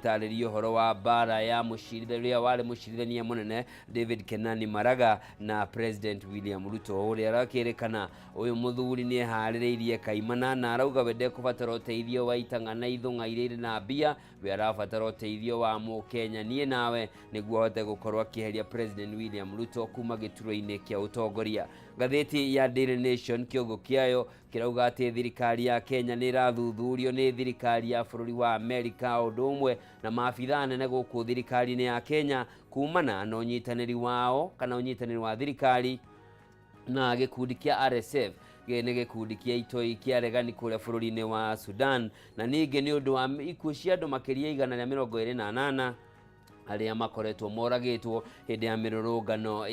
Ĩgĩtarĩria ũhoro wa mbara ya mũcirithania ũrĩa warĩ mũcirithania mũnene David Kenani Maraga na President William Ruto, ũrĩa arakĩrĩkana ũyũ mũthuri nĩ eharĩrĩirie kaimana na arauga we ndekũbatara ũteithio wa itang'a na ithũng'a iria irĩ na mbia. We arabatara ũteithio wa mũkenya niĩ nawe nĩguo ahote gũkorwo akĩeheria President William Ruto kuma gĩturwa-inĩ kĩa ũtongoria. Ngathĩti ya Daily Nation kĩongo kĩayo kĩrauga atĩ thirikari ya Kenya nĩ ĩrathuthurio nĩ thirikari ya bũrũri wa Amerika o ũndũ ũmwe na maabithaa anene gũkũ thirikari-inĩ ya Kenya kumana na ũnyitanĩri wao kana ũnyitanĩri wa thirikari na gĩkundi kĩa RSF. Gĩkĩ nĩ gĩkundi kĩa itoi kĩa aregani kũrĩa bũrũri-inĩ wa Sudan, na ningĩ nĩ ũndũ wa ikuũ cia andũ makĩria 128 arĩa makoretwo moragĩtwo hĩndĩ ya mĩrũrũngano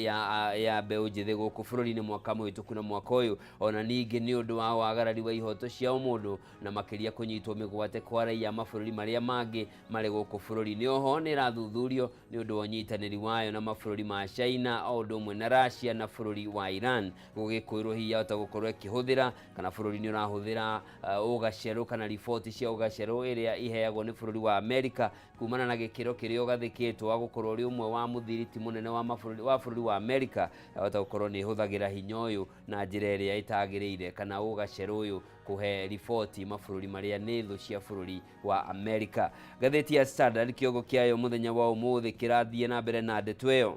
ya mbeũ njĩthĩ gũkũ bũrũri-inĩ mwaka mũhĩtũku na mwaka ũyũ. Ona ningĩ nĩ ũndũ wa wagarari wa ihoto cia ũmũndũ na makĩria kũnyitwo mĩgwate kwa raiya a mabũrũri marĩa mangĩ marĩ gũkũ bũrũri-inĩ. Oho nĩ ĩrathuthurio nĩ ũndũ wa ũnyitanĩri wayo na mabũrũri ma China o ũndũ ũmwe na Russia na bũrũri wa Iran, gũgĩkwĩrwo hihi yahota gũkorwo ĩkĩhũthĩra kana bũrũri nĩ ũrahũthĩra ũgacerũ kana riboti cia ũgacerũ ĩrĩa iheagwo nĩ bũrũri wa Amerika kumana na gĩkĩro kĩrĩa ũgathĩkĩtwo wa gũkorwo ũrĩ ũmwe wa mũthiriti mũnene wa mabũrũri wa bũrũri wa Amerika. Yahota gũkorwo nĩ ĩhũthagĩra hinya ũyũ na njĩra ĩrĩa ĩtagĩrĩire kana ũgacerũ ũyũ kũhe riboti mabũrũri marĩa nĩ thũ cia bũrũri wa Amerika. Ngathĩti ya Standard kĩongo kĩayo mũthenya wa ũmũthĩ kĩrathiĩ na mbere na ndeto ĩyo,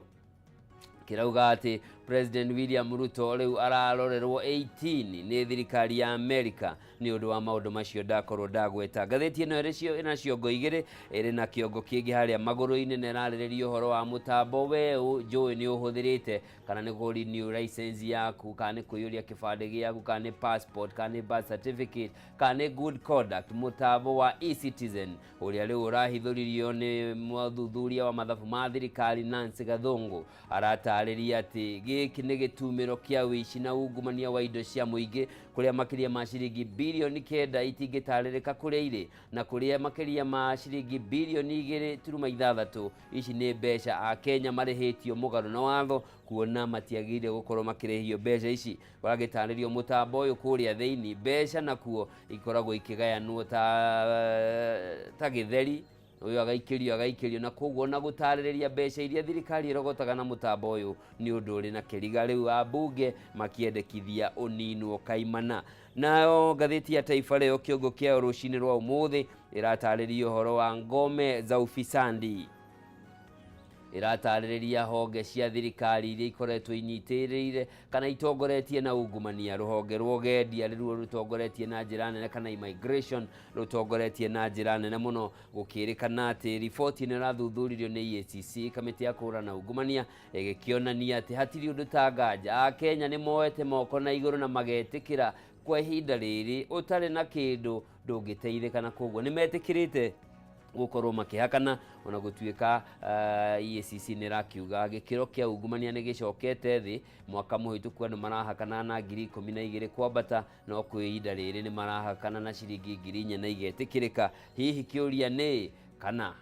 kĩrauga atĩ President William Ruto rĩu ararorerwo 18 nĩ thirikari ya Amerika nĩ ũndũ wa maũndũ macio ndakorwo ndagweta. Ngathĩti ĩno ĩrĩ ĩna ciongo igĩrĩ, ĩrĩ na kĩongo kĩngĩ harĩa magũrũ-inĩ na ĩrarĩrĩria ũhoro wa mũtambo we njũĩ nĩ ũhũthĩrĩte, kana nĩ kũ renew license yaku, kana nĩ kũiyũria kĩbandĩ gĩaku, kana nĩ passport, kana nĩ birth certificate, kana nĩ good conduct, mũtambo wa eCitizen ũrĩa rĩu ũrahithũririo nĩ mũthuthuria wa mathabu ma thirikari Nancy Gathungu. Aratarĩria atĩ gĩkĩ nĩ gĩtumĩro kĩa ũici na ungumania wa indo cia mũingĩ, kũrĩa makĩria ma ciringi 9 birioni itingĩtarĩrĩka kũrĩa irĩ, na kũrĩa makĩria ma ciringi 2.6 birioni, ici nĩ mbeca a Kenya marĩhĩtio mũgarũ na watho, kuona matiagĩrĩire gũkorwo makĩrĩhio mbeca ici. Ũragĩtarĩrio mũtambo ũyũ kũrĩa thĩinĩ mbeca nakuo ikoragwo ikĩgayanwo ta gĩtheri, ũyũ agaikĩrio agaikĩrio, na koguo ona gũtarĩrĩria mbeca iria thirikari ĩrogotaga na mũtambo ũyũ nĩ ũndũ ũrĩ na kĩriga. Rĩu ambunge makĩendekithia ũninwo kaimana. Nayo ngathĩti ya Taifa Leo kĩongo kĩayo rũcinĩ rwa ũmũthĩ ĩratarĩria ũhoro wa ngome za ufisadi, ĩratarĩrĩria honge cia thirikari iria ikoretwo inyitĩrĩire kana itongoretie na ungumania. Rũhonge rwa ũgendia rĩruo rũtongoretie na njĩra nene, kana immigration rũtongoretie na njĩra nene mũno, gũkĩrĩkana atĩ riboti ĩno ĩrathuthuririo nĩ EACC, kamĩtĩ ya kũhũrana na ungumania, ĩgĩkĩonania atĩ hatirĩ ũndũ ta nganja Akenya nĩ moete moko na igũrũ na magetĩkĩra kwa ihinda rĩrĩ ũtarĩ na kĩndũ ndũngĩteithĩka, na koguo nĩ metĩkĩrĩte gũkorwo makĩhakana, ona gũtuĩka EACC nĩ ĩrakiuga gĩkĩro kĩa ungumania nĩ gĩcokete thĩ. Mwaka mũhĩtũku andũ marahakana na 12,000 kwambata, no kwĩ ihinda rĩrĩ nĩ marahakana na ciringi 4,000 na igetĩkĩrĩka. Hihi kĩũria nĩ kana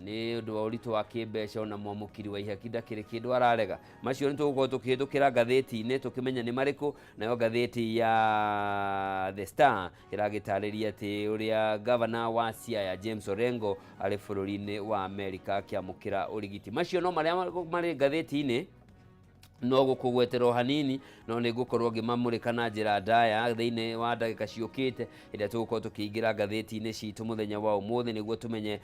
nĩ ũndũ wa ũritũ wa kĩmbeca, ona mwamũkiri wa ihaki ndakĩrĩ kĩndũ ararega. Macio nĩ tũgũkorwo tũkĩhĩtũkĩra ngathĩti-inĩ tũkĩmenya nĩ marĩkũ. Nayo ngathĩti ya The Star ĩragĩtarĩria atĩ ũrĩa gavana wa Siaya James Orengo arĩ bũrũri-inĩ wa Amerika akĩamũkĩra ũrigiti. Macio no marĩa marĩ ngathĩti-inĩ, no gũkũgwetera o hanini, no nĩ ngũkorwo ngĩmamũrĩka na njĩra ndaya thĩinĩ wa ndagĩka ciũkĩte ĩrĩa tũgũkorwo tũkĩingĩra ngathĩti-inĩ citũ mũthenya wa ũmũthĩ nĩguo tũmenye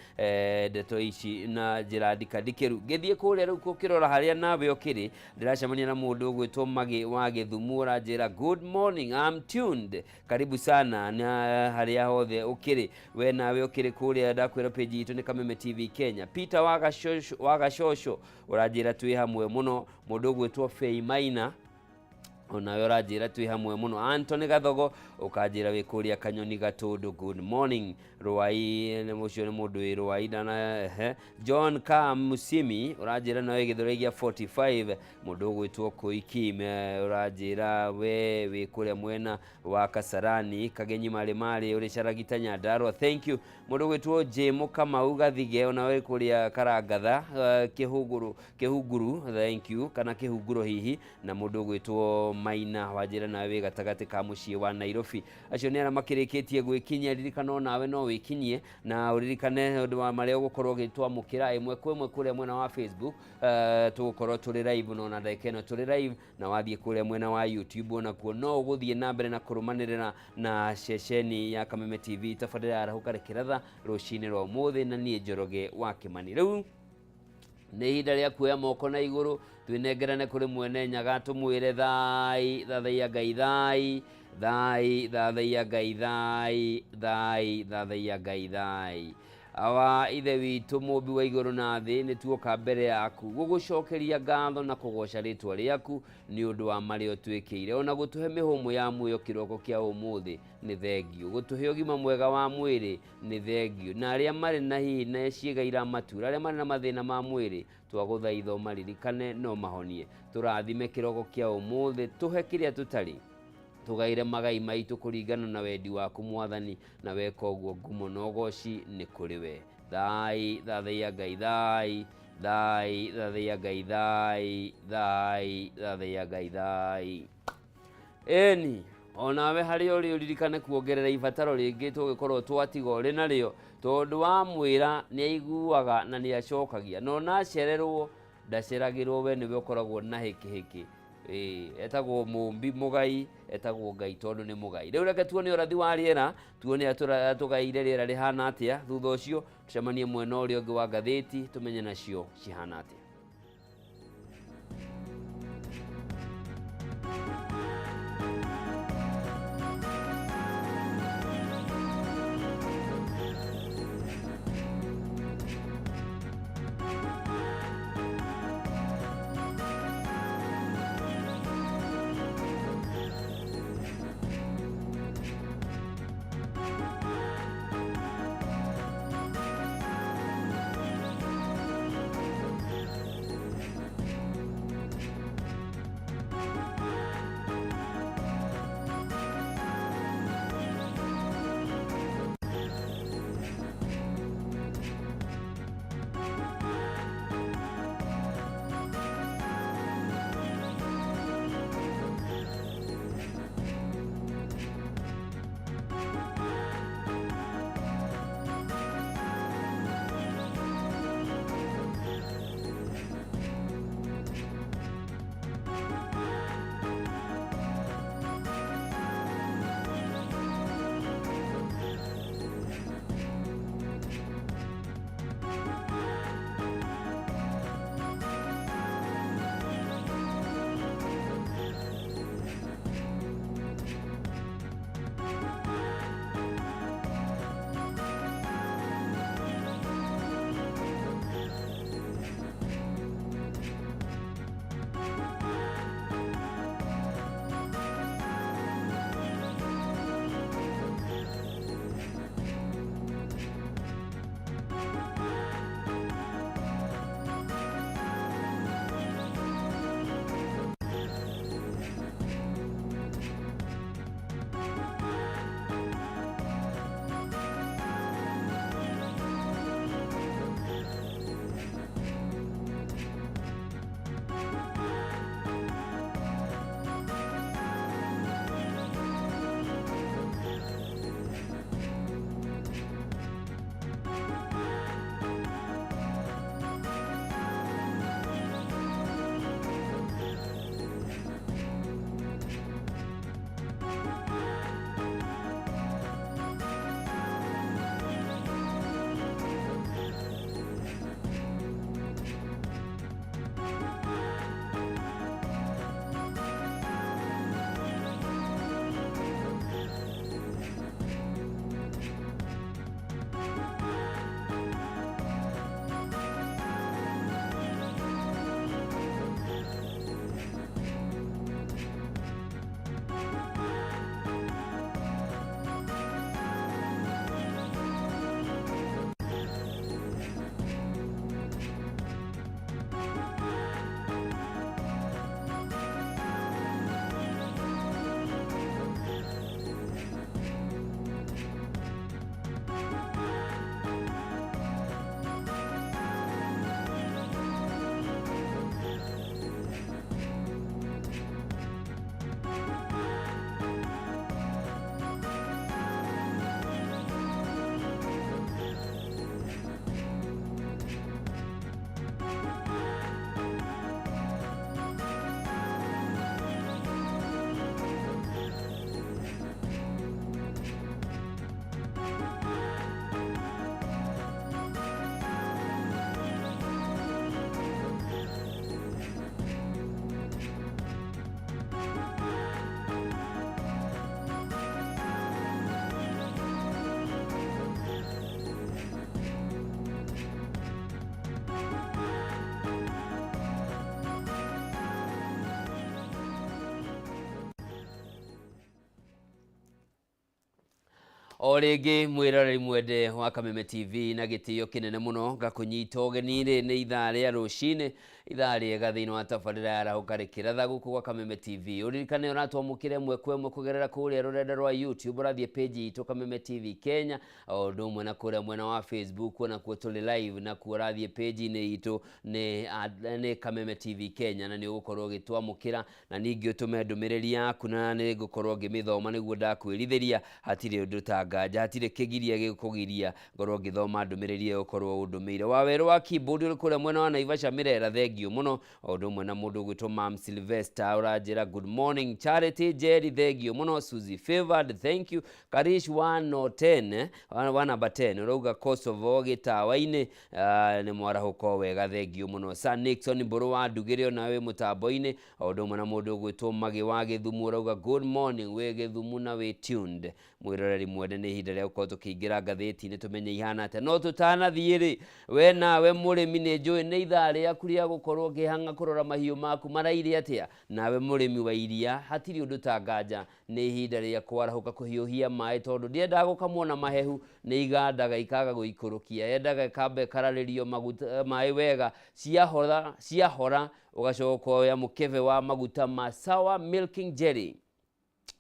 ndeto ici na njĩra ndikandikĩru. Ngĩthiĩ kũrĩa rĩu gũkĩrora harĩa nawe ũkĩrĩ, ndĩracemania na mũndũ ũgwĩtwo Magĩ wa Gĩthumu, ũranjĩra, "Good morning, I'm tuned." Karibu sana na harĩa hothe ũkĩrĩ, we nawe ũkĩrĩ kũrĩa. Ndakwĩra page itũ nĩ Kameme TV Kenya. Peter Wagacoco ũranjĩra twĩ hamwe mũno. Mũndũ ũgwĩtwo Fei Maina onawe ũranjĩra twĩ hamwe mũno. Anthony Gathogo ũkanjĩra wĩ kũrĩa Kanyoni Gatũndũ, good morning. Rwai ũcio nĩ mũndũ wĩ Rwai ndana ehe. John Ka Musimi ũranjĩra nawe Gĩthũrai gĩa 45. Mũndũ ũgwĩtwo Koikim ũranjĩra we wĩ kũrĩa mwena wa Kasarani Kagenyi marĩ marĩ ũrĩ Caragita Nyandarua, thank you. Mũndũ ũgwĩtwo Jemo Kamau Gathige onawe wĩ kũrĩa Karangatha, Kĩhunguru, Kĩhunguru, thank you, kana Kĩhunguro hihi. Na mũndũ ũgwĩtwo Maina, wanjĩra nawe wĩ gatagatĩ ka mũciĩ wa Nairobi. Acio nĩ arĩa makĩrĩkĩtie gwĩkinyia. Ririkana onawe no wĩkinyie na ũririkane ũndũ wa marĩa ũgũkorwo ũgĩtwamũkĩra ĩmwe kwa ĩmwe kũrĩa mwena wa Facebook. Tũgũkorwo tũrĩ live na ona ndagĩka ĩno tũrĩ live, na wathiĩ kũrĩa mwena wa YouTube onakuo no ũgũthiĩ na mbere na kũrũmanĩrĩra na ceceni ya Kameme TV tabarĩra ya Arahũka Rĩkĩratha rũcinĩ rwa ũmũthĩ, na niĩ Njoroge wa Kĩmani. Rĩu nĩ ihinda rĩa kuoya moko na igũrũ twĩnengerane kũrĩ mwene Nyaga, tũmwĩre thai thathaiya Ngai, thai thai thathaiya Ngai, thai thai thathaiya Ngai, thai. Awa Ithe witũ mũmbi wa igũrũ na thĩ, nĩ tuoka mbere yaku gũgũcokeria ngatho na kũgoca rĩtwa rĩaku nĩ ũndũ wa marĩa ũtwĩkĩire, ona gũtũhe mĩhũmũ ya muoyo kĩroko kĩa ũmũthĩ nĩ thengio, gũtũhe ũgima mwega wa mwĩrĩ nĩ thengio, na arĩa marĩ na hihi na ciĩga iramatura, arĩa marĩ na mathĩna ma mwĩrĩ, twagũthaitha ũmaririkane no mahonie. Tũrathime kĩroko kĩa ũmũthĩ, tũhe kĩrĩa tũtarĩ, tũgaire magai maitũ kũringana na wendi waku Mwathani, na weka ũguo ngumo na ũgoci nĩ kũrĩ we. Thai thathaiya Ngai, thai thai thathaiya Ngai, thai thai thathaiya Ngai, thai. Ĩni onawe harĩa ũrĩ ũririkane kuongerera ibataro rĩngĩ tũgĩkorwo twatiga ũrĩ narĩo, tondũ wamwĩra nĩ aiguaga na nĩ acokagia, na ona acererwo ndaceragĩrwo, we nĩwe ũkoragwo na hĩkĩhĩkĩ. Etagwo mũmbi mũgai, etagwo Ngai tondũ nĩ mũgai. Rĩu reke tuone ũrathi wa rĩera, tuone atũgaire rĩera rĩhana atĩa, thutha ũcio tũcemanie mwena ũrĩa ũngĩ wa ngathĩti tũmenye nacio cihana atĩa. O rĩngĩ mwĩroreri mwende wa Kameme TV, na gĩtĩo kĩnene mũno ngakũnyita ũgeni. Rĩ nĩ ithaa rĩa rũcinĩ, ithaa rĩega thĩinĩ wa tabarĩra ya Arahũka Rĩkĩratha gũkũ gwa Kameme TV. Ũririkane ũratwamũkĩra ĩmwe kwa ĩmwe kũgerera kũrĩa rũrenda rwa YouTube, ũrathiĩ page itũ Kameme TV Kenya, o ũndũ ũmwe na kũrĩa mwena wa Facebook onakuo tũrĩ live, nakuo ũrathiĩ page-inĩ itũ nĩ Kameme TV Kenya, na nĩ ũgũkorwo ũgĩtwamũkĩra, na ningĩ ũtũme ndũmĩrĩri yaku na nĩ ngũkorwo ngĩmĩthoma. Nĩguo ndakwĩrithĩria, hatirĩ ũndũ ta nganja, hatirĩ kĩgiria gĩgũkũgiria ngorwo ngĩthoma ndũmĩrĩri ĩyo ũkorwo ũndũmĩire. Wawerũ wa keyboard ũrĩ kũrĩa mwena wa Naivasha Mĩrera, thengiũ mũno, o ũndũ ũmwe na mũndũ ũgwĩtwo Mam Sylvester ũranjĩra good morning. Charity Njeri, thengiũ mũno. Suzy Favored, thank you. Karish 110 wa number 10 ũrauga Kosovo gĩtawa-inĩ, nĩ mwarahũka wega, thengiũ mũno. Sir Nixon Mbũrũ wa Ndugĩre, ona wĩ mũtambo-inĩ, o ũndũ ũmwe na mũndũ ũgwĩtwo Magĩ wa Gĩthumu ũrauga good morning wĩ Gĩthumu na wĩ tuned. Mwĩroreri mwende, nĩ ihinda rĩa gũkorwo tũkĩingĩra ngathĩti-inĩ tũmenye ihana atĩa. No tũtanathiĩ rĩ, we nawe mũrĩmi, nĩ njũĩ nĩ ithaa rĩaku rĩa gũkorwo ũkĩhang'a kũrora mahiũ maku maraire atĩa. Nawe mũrĩmi wa iria, hatirĩ ũndũ ta nganja, nĩ ihinda rĩa kwarahũka kũhiũhia maĩ, tondũ ndiendaga gũkamwo na mahehu, nĩ igandaga ikaga gũikũrũkia, yendaga ĩkamba ĩkararĩrio maguta maĩ wega, ciahora ciahora, ũgacoka ũkoya mũkebe wa maguta ma Sawa Milking Jelly.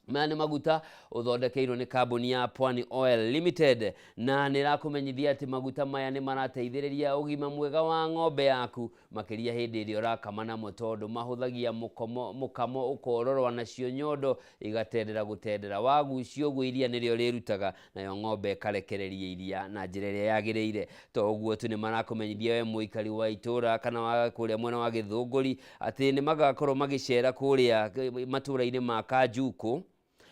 Maya nĩ maguta ũthondekeirwo nĩ kambuni ya Pwani Oil Limited, na nĩ ĩrakũmenyithia atĩ maguta maya nĩ marateithĩrĩria ũgima mwega wa ng'ombe yaku, makĩria hĩndĩ ĩrĩa ũrakama namo, tondũ mahũthagia mũkomo, mũkamo ũkororwa, nacio nyondo igatendera gũtendera. Wagucio ũguo, iria nĩrĩo rĩrutaga, nayo ng'ombe ĩkarekereria iria na njĩra ĩrĩa yagĩrĩire. To ũguo tu, nĩ marakũmenyithia we mũikari wa itũra kana wa kũrĩa mwena wa Gĩthũngũri atĩ nĩ magakorwo magĩcera kũrĩa matũra-inĩ ma Kanjukũ,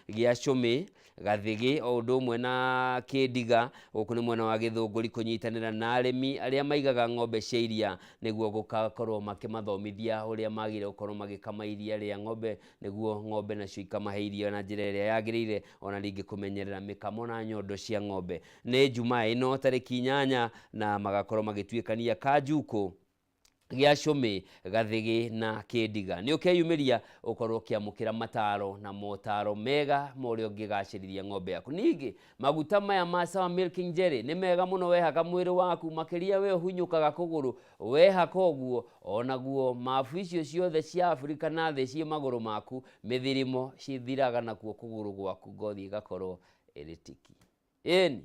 gĩa Cũmĩ, Gathĩgĩ, o ũndũ ũmwe na Kĩndiga, gũkũ nĩ mwena wa Gĩthũngũri, kũnyitanĩra na arĩmi arĩa maigaga ng'ombe cia iria, nĩguo gũgakorwo makĩmathomithia ũrĩa magĩrĩire gũkorwo magĩkama iria rĩa ng'ombe, nĩguo ng'ombe nacio ikamahe iria na njĩra ĩrĩa yagĩrĩire, ona ningĩ kũmenyerera mĩkamo na nyondo cia ng'ombe. Nĩ Jumaa ĩno tarĩki 8, na magakorwo magĩtuĩkania Kanjukũ, gĩa Cũmĩ, Gathĩgĩ na Kĩndiga. Nĩ ũkeyumĩria ũkorwo ũkĩamũkĩra mataro na motaro mega ma ũrĩa ũngĩgacĩrithia ng'ombe yaku. Ningĩ maguta maya ma Sawa Milking Jelly nĩ mega mũno wehaka mwĩrĩ waku, makĩria we ũhunyũkaga kũgũrũ, wehaka ũguo onaguo mabu icio ciothe cia Afrika na thĩ ciĩ magũrũ maku, mĩthirimo cithiraga, nakuo kũgũrũ gwaku ngothi ĩgakorwo ĩrĩ tiki. Ĩni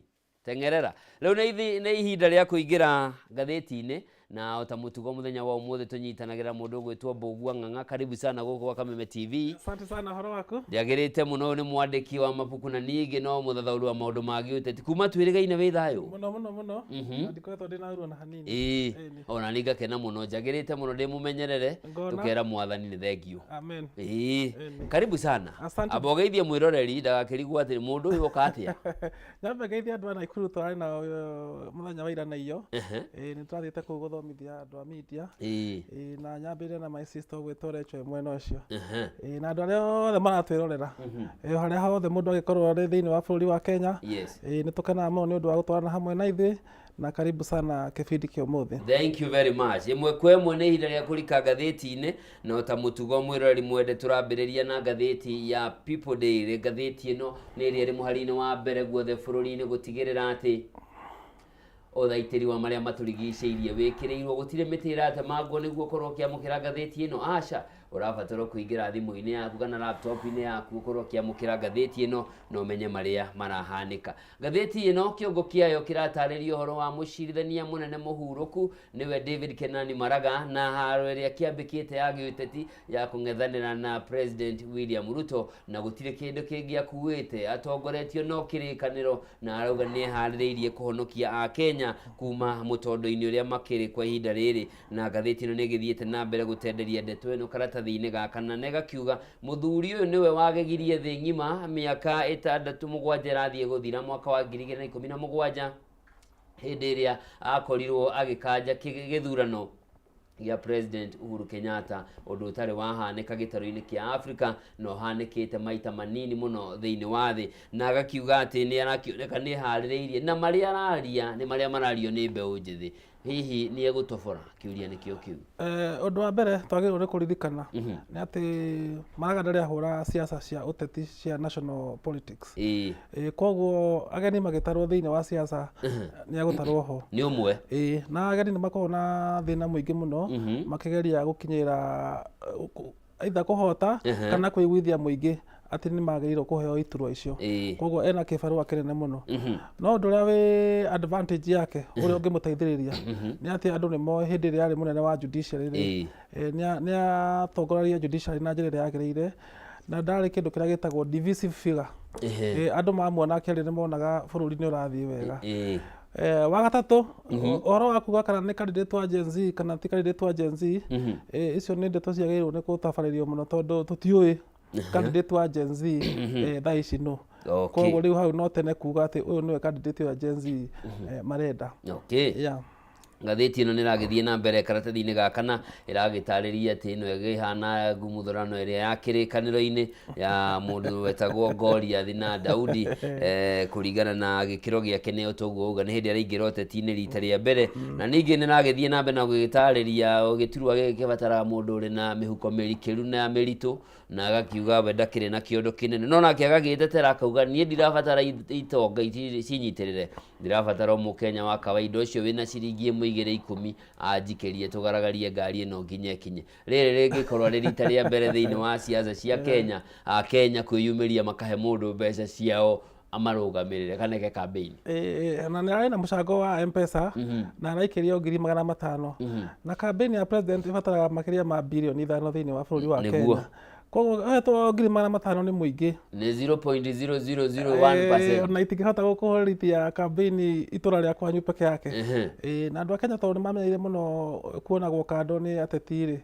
teng'erera rĩu nĩ ihinda rĩa kũingĩra ngathĩti-inĩ, na o ta mũtugo mũthenya wa ũmũthĩ tũnyitanagĩra mũndũ ũgwĩtwo Mbũgua Ng'ang'a. Karibu sana gũkũ gwa Kameme TV. Asante sana, horo waku? Njagĩrĩte mũno. Nĩ mwandĩki wa mabuku na ningĩ no mũthathaũri wa maũndũ ma gĩũteti. Kuma twĩrĩgaine, wĩ thayũ? Mũno mũno mũno. Na ndikoretwo ndĩna ũru ona hanini. Ĩĩ. Ona niĩ ngakena mũno, njagĩrĩte mũno, ndĩ mũmenyerere. Ngona. Tũkera Mwathani nĩ thengiũ. Amen. Ĩĩ. Ĩni. Karibu sana. Asante. Amba ũgeithie mwĩroreri ndagakĩrigwo atĩ mũndũ ũyũ oka atĩa. Nyambe ngeithie andũ a Naikuru tũrarĩ nao mũthenya wa ira na iyo. Ĩĩ, nĩ tũrathiĩte kũu gũthomithia andũ a media. Ĩĩ, na nyambĩrĩre na my sister ũgwĩtwo Rachel mwena ũcio. Ĩĩ, na andũ arĩa othe maratwĩrorera. Ĩĩ, o harĩa hothe mũndũ angĩkorwo arĩ thĩinĩ wa bũrũri wa Kenya. Ĩĩ, nĩ tũkenaga mũno nĩ ũndũ wa gũtwarana hamwe na ithuĩ, na karibu sana kĩbindi kĩa ũmũthĩ. Thank you very much. Ĩmwe kwa ĩmwe nĩ ihinda rĩa kũrika ngathĩti-inĩ, na ta mũtugo mwĩroreri mwende tũrambĩrĩria na ngathĩti ya People Daily. Ngathĩti ĩno nĩ ĩrĩa ĩrĩ mũhari-inĩ wa mbere guothe bũrũri-inĩ gũtigĩrĩra atĩ ũthaitĩri wa marĩa matũrigicĩirie wĩkĩrĩirwo. Gũtirĩ mĩtĩ ĩratemangwo nĩguo ũkorwo ũkĩamũkĩra ngathĩti ĩno, aca. Ũrabatara kũingĩra thimũ-inĩ yaku kana laptop-inĩ yaku, ũkorwo ũkĩamũkĩra ngathĩti ĩno na ũmenye marĩa marahanĩka. Ngathĩti ĩno kĩongo kĩayo kĩratarĩria ũhoro wa mũcirithania mũnene mũhurũku, nĩwe David Kenani Maraga, na haro ĩrĩa kĩambĩkĩte ya gĩũteti ya kũng'ethanĩra na President William Ruto, na gũtirĩ kĩndũ kĩngĩ akuĩte atongoretio no kĩrĩkanĩro, na arauga nĩ eharĩrĩirie kũhonokia Akenya kuma mũtondo-inĩ ũrĩa makĩrĩ kwa ihinda rĩrĩ. Na ngathĩti ĩno nĩ ĩgĩthiĩte na mbere gũtenderia ndeto ĩno karatathi-inĩ gaka, na ĩgakiuga mũthuri ũyũ nĩwe wagegirie thĩ ng'ima mĩaka 6 7 ĩrathiĩ gũthira, mwaka wa 2017, hĩndĩ ĩrĩa akorirwo agĩkanja gĩthurano. Gĩa President Uhuru Kenyatta, ũndũ ũtarĩ wahanĩka gĩtarũ-inĩ kĩa Africa na ũhanĩkĩte maita manini mũno thĩinĩ wa thĩ, na agakiuga atĩ nĩ arakĩoneka nĩ eharĩrĩirie na marĩa araria nĩ marĩa marario nĩ mbeũ njĩthĩ. Hihi nĩ egũtobora? Kĩũria nĩkĩo kĩu. Ũndũ wa mbere twagĩrĩirwo nĩ kũririkana nĩ atĩ Maraga ndarĩ ahũra siasa cia ũteti cia national politics. Koguo ageni magĩtarwo thĩinĩ wa siasa nĩ egũtarwo ho. Nĩ ũmwe. Ĩĩ, na ageni nĩ makoragwo na thĩna mũingĩ mũno makĩgeria gũkinyĩra either kũhota kana kũiguithia mũingĩ atĩ nĩ magĩrĩirwo kũheo iturwa icio. Koguo ena kĩbarũa kĩnene mũno. No ũndũ ũrĩa wĩ advantage yake ũrĩa ũngĩmũteithĩrĩria nĩ atĩ andũ nĩ moĩ hĩndĩ ĩrĩa arĩ mũnene wa judiciary rĩ, nĩ atongoragia judiciary na njĩra ĩrĩa yagĩrĩire na ndarĩ kĩndũ kĩrĩa gĩtagwo divisive figure. Andũ mamuona akĩaria nĩ monaga bũrũri nĩ ũrathiĩ wega. Wa gatatũ, ũhoro wa kuga kana nĩ candidate wa Gen Z kana ti candidate wa Gen Z, icio nĩ ndeto ciagĩrĩirwo nĩ gũtabarĩrio mũno tondũ tũtiũĩ candidate wa Gen Z thaa ici nũ. Koguo rĩu hau no tene kuga atĩ ũyũ nĩwe candidate wa Gen Z marenda. Yeah. Ngathĩti ĩno nĩ ĩragĩthiĩ na mbere karatathi-inĩ gaka na ĩragĩtarĩria atĩ ĩno ĩkĩhana ngumuthũrano ĩrĩa ya kĩrĩkanĩro-inĩ ya mũndũ wetagwo Goliath na Daudi, kũringana na gĩkĩro gĩake nĩ toguo auga nĩ hĩndĩ araingĩra ũteti-inĩ rita rĩa mbere. Na ningĩ nĩ ĩragĩthiĩ na mbere na gũgĩtarĩria gĩturwa gĩkĩ kĩbataraga mũndũ ũrĩ na mĩhuko mĩrikĩru na mĩritũ, na agakiuga we ndakĩrĩ na kĩondo kĩnene, no nake agagĩtetera akauga niĩ ndirabatara itonga cinyitĩrĩre, ndirabatara o mũkenya wa kawaida ũcio wĩna ciringi ĩmwe igĩrĩ ikũmi anjikĩrie tũgaragarie ngari ĩno nginya ĩkinye. Rĩrĩ rĩngĩkorwo rĩ rita rĩa mbere thĩinĩ wa siasa cia Kenya, Akenya kwĩyumĩria makahe mũndũ mbeca ciao amarũgamĩrĩre kana eke campaign. Na nĩ arĩ na mũcango wa M-Pesa na araikĩrio 500,000. Na campaign ya president ĩbataraga makĩria ma birioni 5 thĩinĩ wa bũrũri wa Kenya. Koguo ũhetwo 500,000 nĩ mũingĩ. Nĩ 0.0001%. Ona itingĩhota gũkũhorithia campaign itũra rĩa kwanyu peke yake. Na andũ a Kenya tondũ nĩ mamenyeire mũno kuonagwo kando nĩ ateti rĩ,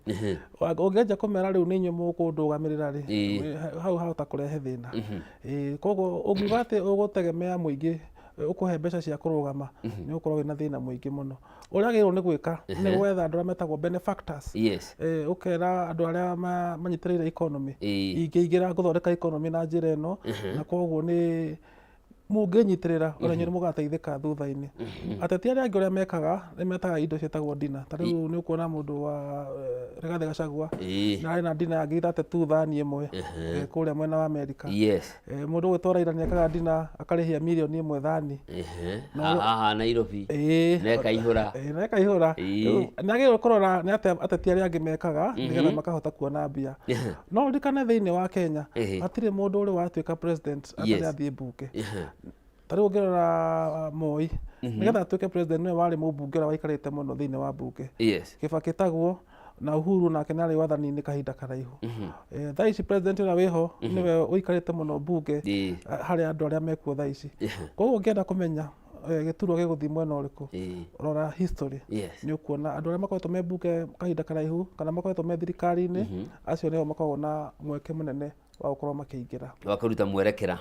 ũngĩanjia kũmera rĩu nĩ inyuĩ mũkũndũgamĩrĩra rĩ, hau hahota kũrehe thĩna. Koguo ũngiuga atĩ ũgũtegemea mũingĩ ũkũhe mbeca cia kũrũgama, nĩ ũgũkorwo wĩna thĩna mũingĩ mũno. Ũrĩa wagĩrĩirwo nĩ gwĩka nĩ gwetha andũ arĩa metagwo benefactors. Ũkera andũ arĩa manyitĩrĩire economy, ingĩingĩra gũthondeka economy na njĩra ĩno, na koguo nĩ mũngĩnyitĩrĩra ona inyuĩ nĩ mũgateithĩka thutha-inĩ. Ateti arĩa angĩ ũrĩa mekaga nĩ metaga indo ciĩtagwo dinner. Ta rĩu nĩ ũkuona mũndũ wa Rigathĩ Gachagua nĩ arĩ na dinner ya ngiri 32 thani ĩmwe kũrĩa mwena wa Amerika. Mũndũ ũgwĩtwo Raila nĩ ekaga dinner akarĩhia mirioni 1 thani. Haha Nairobi. Na ĩkaihũra. Na ĩkaihũra. Rĩu nĩ agĩrĩirwo kũrora nĩ atĩa ateti arĩa angĩ mekaga nĩgetha makahota kuona mbia. No ũririkane thĩinĩ wa Kenya hatirĩ mũndũ ũrĩ watuĩka president atarĩ athiĩ mbunge. Ta rĩu ũngĩrora Moi, nĩgetha atuĩke president nĩwe warĩ mũmbunge ũrĩa waikarĩte mũno thĩinĩ wa mbunge. Kibaki taguo, na Uhuru nake nĩ arĩ wathani-inĩ kahinda karaihu. Thaa ici president ũrĩa wĩho nĩwe ũikarĩte mũno mbunge harĩ andũ arĩa mekuo thaa ici. Koguo ũngĩenda kũmenya gĩturwa gĩgũthiĩ mwena ũrĩkũ, rora history. Nĩ ũkuona andũ arĩa makoretwo me mbunge kahinda karaihu kana makoretwo me thirikari-inĩ, acio nĩo makoragwo na mweke mũnene wa gũkorwo makĩingĩra. Wa kũruta mwerekera.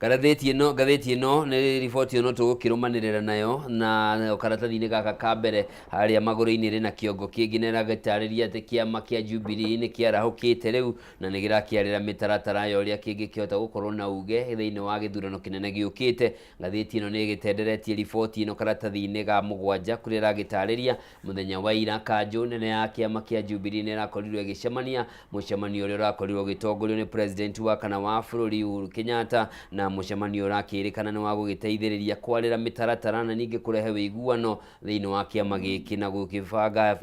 Ngathĩti ĩno nĩ riboti ĩno tũgũkĩrũmanĩrĩra nayo na karatathi-inĩ gaka ka mbere harĩa magũrũ-inĩ rĩ na kĩongo kĩngĩ na ĩragĩtarĩria atĩ kĩama kĩa Jubilee nĩ kĩarahũkĩte rĩu na nĩ kĩrakĩarĩra mĩtaratara ya ũrĩa kĩngĩkĩhota gũkorwo na uge thĩinĩ wa gĩthurano kĩnene gĩũkĩte. Ngathĩti ĩno nĩ ĩgĩtenderetie riboti ĩno karatathi-inĩ ga mũgwanja kũrĩa ĩragĩtarĩria mũthenya wa ira kanjũ nene ya kĩama kĩa Jubilee nĩ ĩrakorirwo ĩgĩcemania, mũcemanio ũrĩa ũrakorirwo ũgĩtongorio nĩ president wa kana wa bũrũri Uhuru Kenyatta, na mũcemanio ũrakĩrĩkana nĩ wa gũgĩteithĩrĩria kwarĩra mĩtaratara na ningĩ kũrehe wĩiguano thĩinĩ wa kĩama gĩkĩ na gũkĩbanga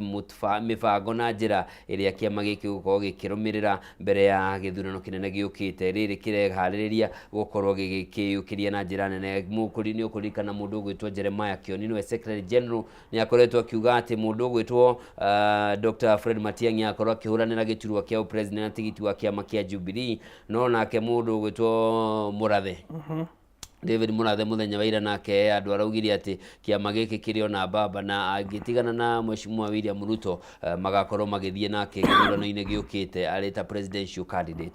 mĩbango na njĩra ĩrĩa kĩama gĩkĩ gũkorwo gĩkĩrũmĩrĩra mbere ya gĩthurano kĩnene gĩũkĩte. Rĩrĩ kĩreharĩrĩria gũkorwo gĩgĩkĩyũkĩria na njĩra nene. Mũkũri nĩ ũkũririkana mũndũ ũgwĩtwo Jeremiah Kioni nĩwe secretary general nĩ akoretwo akiuga atĩ mũndũ ũgwĩtwo Dr. Fred Matiang'i akorwo akĩhũranĩra gĩturwa kĩa ũpresident na tigiti wa kĩama kĩa Jubilee, no nake mũndũ ũgwĩtwo Mũrathe. David Murathe muthenya wa ira nake andu araugire ati kiama giki kiri ona baba na angitigana na Mheshimiwa William Ruto magakorwo magithie nake githurano-inĩ gĩũkĩte arĩ ta presidential candidate.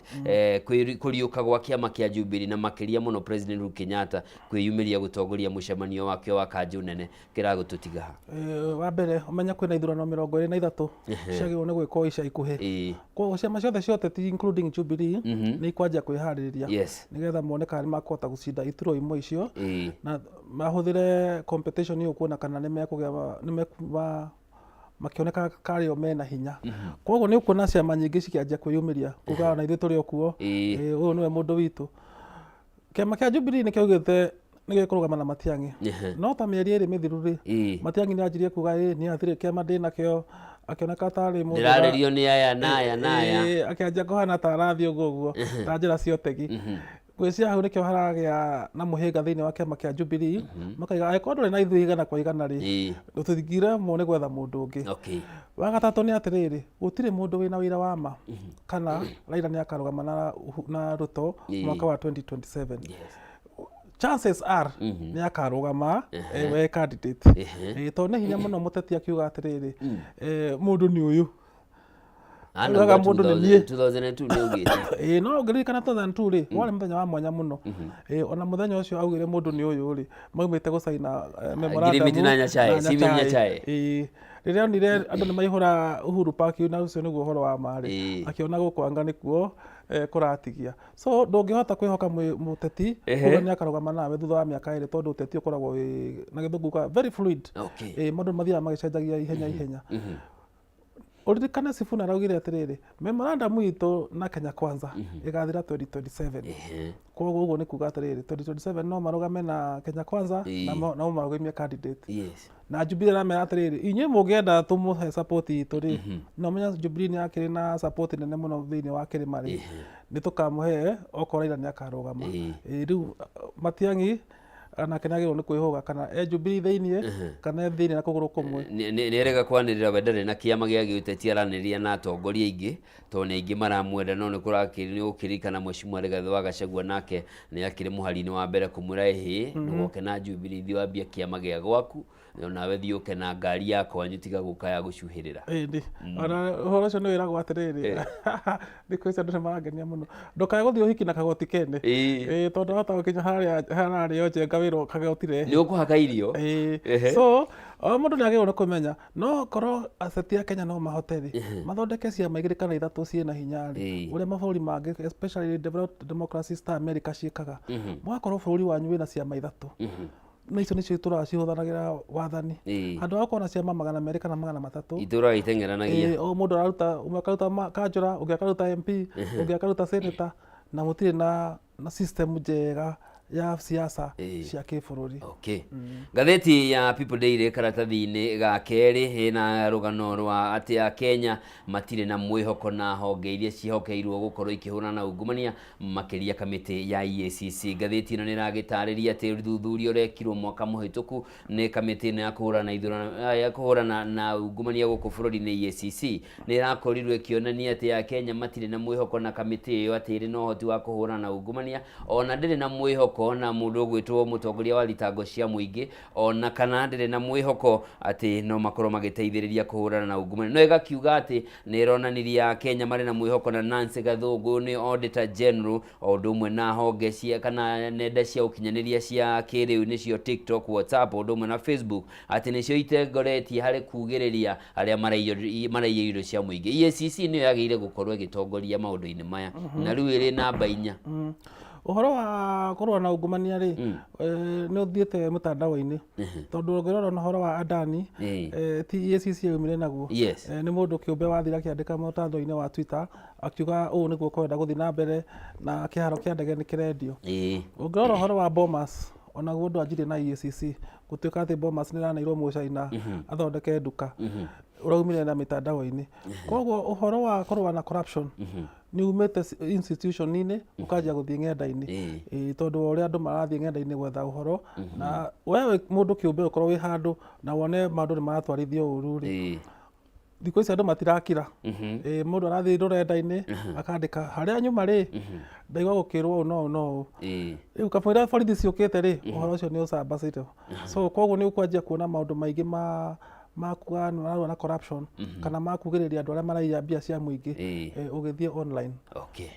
Kũriũka gwa kĩama kĩa Jubilee na makĩria mũno President Uhuru Kenyatta kwĩyumĩria gũtongoria mũcemanio wakĩo wa kanjũ nene kĩragũtũtiga ha? Wa mbere ũmenye kwĩna ithurano 23 ciagĩrĩirwo nĩ gwĩkwo ica ikuhĩ. Koguo ciama ciothe ciothe ti including Jubilee nĩ ikwanjia kwĩharĩrĩria nĩgetha mone kana nĩ makũhota gũcinda iturwa imwe icio na mahũthĩre competition ĩyo kuona kana nĩ mekũgĩa nĩ mekuma makĩoneka karĩ o mena hinya. Koguo nĩ ũkuona ciama nyingĩ cikĩanjia kwĩyumĩria kuga ona ithuĩ tũrĩ o kuo, ũyũ nĩwe mũndũ witũ. Kĩama kĩa Jubilee nĩ kĩaugĩte nĩ gĩkũrũgama na Matiang'i. No ta mĩeri 2 mĩthiru rĩ, Matiang'i nĩ anjirie kuga ĩ niĩ hatirĩ kĩama ndĩnakĩo, akĩoneka tarĩ mũndũ Ndĩrarĩrio nĩ aya na aya na aya. Akĩanjia kũhana ta arathiĩ ũguo ũguo ta njĩra cia ũtegi. Ngwĩciria hau nĩkĩo haragĩa na mũhĩnga thĩinĩ wa kĩama kĩa Jubilee, makaiga angĩkorwo ndũrĩ na ithuĩ 100% rĩ, tũtingĩremwo nĩ gwetha mũndũ ũngĩ. Wa gatatũ nĩ atĩrĩrĩ, gũtirĩ mũndũ wĩna wĩra wa ma kana Raila nĩ akarũgama na Ruto mwaka wa 2027. Chances are nĩ akarũgama we candidate. Tondũ nĩ hinya mũno mũteti akiuga atĩrĩrĩ, mũndũ nĩ ũyũ. Augaga mũndũ nĩ niĩ. 2002 nĩ augĩte. No ũngĩririkana 2002 rĩ, warĩ mũthenya wa mwanya mũno. Ona mũthenya ũcio augire mũndũ nĩ ũyũ rĩ, maumĩte gũcaina memorandum Ngirimiti na Nyachae, Simeon Nyachae. Rĩrĩa onire andũ nĩ maihũra Uhuru Park na ũcio nĩguo ũhoro wa ma rĩ, akĩona gũkũ anga nĩkuo kũratigia. So ndũngĩhota kwĩhoka mũteti kuga nĩ akarũgama nawe thutha wa mĩaka 2 tondũ ũteti ũkoragwo wĩ na gĩthũngũ ugaga very fluid. Maũndũ mathiaga magĩcenjagia ihenya ihenya. Ũririkane Sifuna araugire atĩrĩrĩ, memorandum itũ na Kenya Kwanza ĩgathira 2027. Koguo ũguo nĩ kuga atĩrĩrĩ, 2027 no marũgame na Kenya Kwanza na no marũgamie candidate. Na Jubilee aramera atĩrĩrĩ, inyuĩ mũngĩenda tũmũhe support itũ rĩ, no menya Jubilee nĩ akĩrĩ na support nene mũno thĩinĩ wa kĩrĩma rĩ, nĩ tũkamũhe okorwo Raila nĩ akarũgama. Rĩu Matiang'i nake nĩ agĩrĩirwo nĩ kwĩhũga kana e Jubilee thĩinĩ kana e thĩinĩ na kũgũrũ kũmwe. Nĩ erega kwanĩrĩra we ndarĩ na kĩama gĩa gĩũteti, aranĩrĩria na atongoria aingĩ tondũ nĩ aingĩ maramwenda, no nĩ kũrakĩririkana Mheshimiwa Rigathĩ wa Gachagua nake nĩ akĩrĩ mũhari-inĩ wa mbere kũmwĩra ĩhĩ ndũgoke na Jubilee, thiĩ wambie kĩama gĩa gwaku onawe thiĩ ũke na ngari ya kwanyu tiga gũka ya gũcuhĩrĩra. Ĩni ona ũhoro ũcio nĩ wĩragwo atĩrĩrĩ, thikũ ici andũ nĩ marangenia mũno, ndũkae gũthiĩ ũhiki na kagoti kene. Tondũ wahota gũkinya harĩa hararĩo njenga wĩrwo kagoti rehe, nĩ ũkũhaka irio. So o mũndũ nĩ agĩrĩirwo nĩ kũmenya no korwo aceti a Kenya no mahote rĩ, mathondeke ciama 2 kana 3 ciĩna hinya rĩ, ũrĩa mabũrũri mangĩ especially developed democracies ta America ciĩkaga, mũgakorwo bũrũri wanyu wĩna ciama 3 na icio nĩcio itũraga cihũthanagĩra wathani. Handũ ha gũkorwo na ciama 200 kana 300 itũraga iteng'eranagia, o mũndũ araruta, ũmwe akaruta kanjũra, ũngĩ akaruta MP, ũngĩ akaruta senator, na mũtirĩ na system njega ya siasa cia kĩbũrũri. Ngathĩti ya People Daily karatathi-inĩ ga kerĩ ĩna rũgano rwa atĩ a Kenya matirĩ na mwĩhoko na honge iria ciĩhokeirwo gũkorwo ikĩhũrana na ungumania makĩria kamĩtĩ ya EACC. Ngathĩti ĩno nĩ ĩragĩtarĩria atĩ ũthuthuria ũrekirwo mwaka mũhĩtũku nĩ kamĩtĩ ĩno ya kũhũrana ithurano ya kũhũrana na ungumania gũkũ bũrũri-inĩ EACC nĩ ĩrakorirwo ĩkĩonania atĩ a Kenya matirĩ na mwĩhoko na kamĩtĩ ĩyo atĩ ĩrĩ na ũhoti wa kũhũrana na ungumania, ona ndĩrĩ na mwĩhoko na mũndũ ũgwĩtwo mũtongoria wa thitango cia mũingĩ, ona kana ndĩrĩ na mwĩhoko atĩ no makorwo magĩteithĩrĩria kũhũrana na ungumania. No ĩgakiuga atĩ nĩ ĩronanirie a Kenya marĩ na mwĩhoko na Nancy Gathũngũ nĩ Auditor General, o ũndũ ũmwe na honge cia kana nenda cia ũkinyanĩria cia kĩrĩu nĩcio TikTok, WhatsApp o ũndũ ũmwe na Facebook, atĩ nĩcio itengoretie harĩ kugĩrĩria arĩa maraiya indo cia mũingĩ. EACC nĩyo yagĩrĩire gũkorwo ĩgĩtongoria maũndũ-inĩ maya na rĩu ĩrĩ namba 4. Ũhoro wa kũrũa na ungumania rĩ, nĩ ũthiĩte mũtandao-inĩ tondũ ũngĩrora na ũhoro wa Adani, ti EACC yaumire naguo. Nĩ mũndũ kĩũmbe wathire akĩandĩka mũtandao-inĩ wa Twitter akiuga ũũ nĩguo kũrenda gũthiĩ na mbere na kĩharo kĩa ndege nĩ kĩrendio. Ũngĩrora ũhoro wa Bomas, onaguo ndwanjirie na EACC, gũtuĩka atĩ Bomas nĩ ĩraneirwo mũcaina athondeke nduka, ũraumire na mĩtandao-inĩ. Koguo ũhoro wa kũrũa na corruption nĩ umĩte institution-inĩ ũkanjia gũthiĩ ng'enda-inĩ. Tondũ wa ũrĩa andũ marathiĩ ng'enda-inĩ gwetha ũhoro, na we wĩ mũndũ kĩũmbe ũkorwo wĩ handũ na wone maũndũ nĩ maratwarithio ũru rĩ, Thikũ ici andũ matirakira. Ĩ, mũndũ arathiĩ rũrenda-inĩ akandĩka harĩa nyuma rĩ, ndaigua gũkĩrwo ũũ no ũũ no ũũ. Rĩu kamũira borithi ciũkĩte rĩ, ũhoro ũcio nĩ ũcambacĩte. So koguo nĩ ũkwanjia kuona maũndũ maingĩ ma kuga nĩ mararũa na corruption kana ma kugĩrĩria andũ arĩa maraiya mbia cia mũingĩ, ũgĩthiĩ online.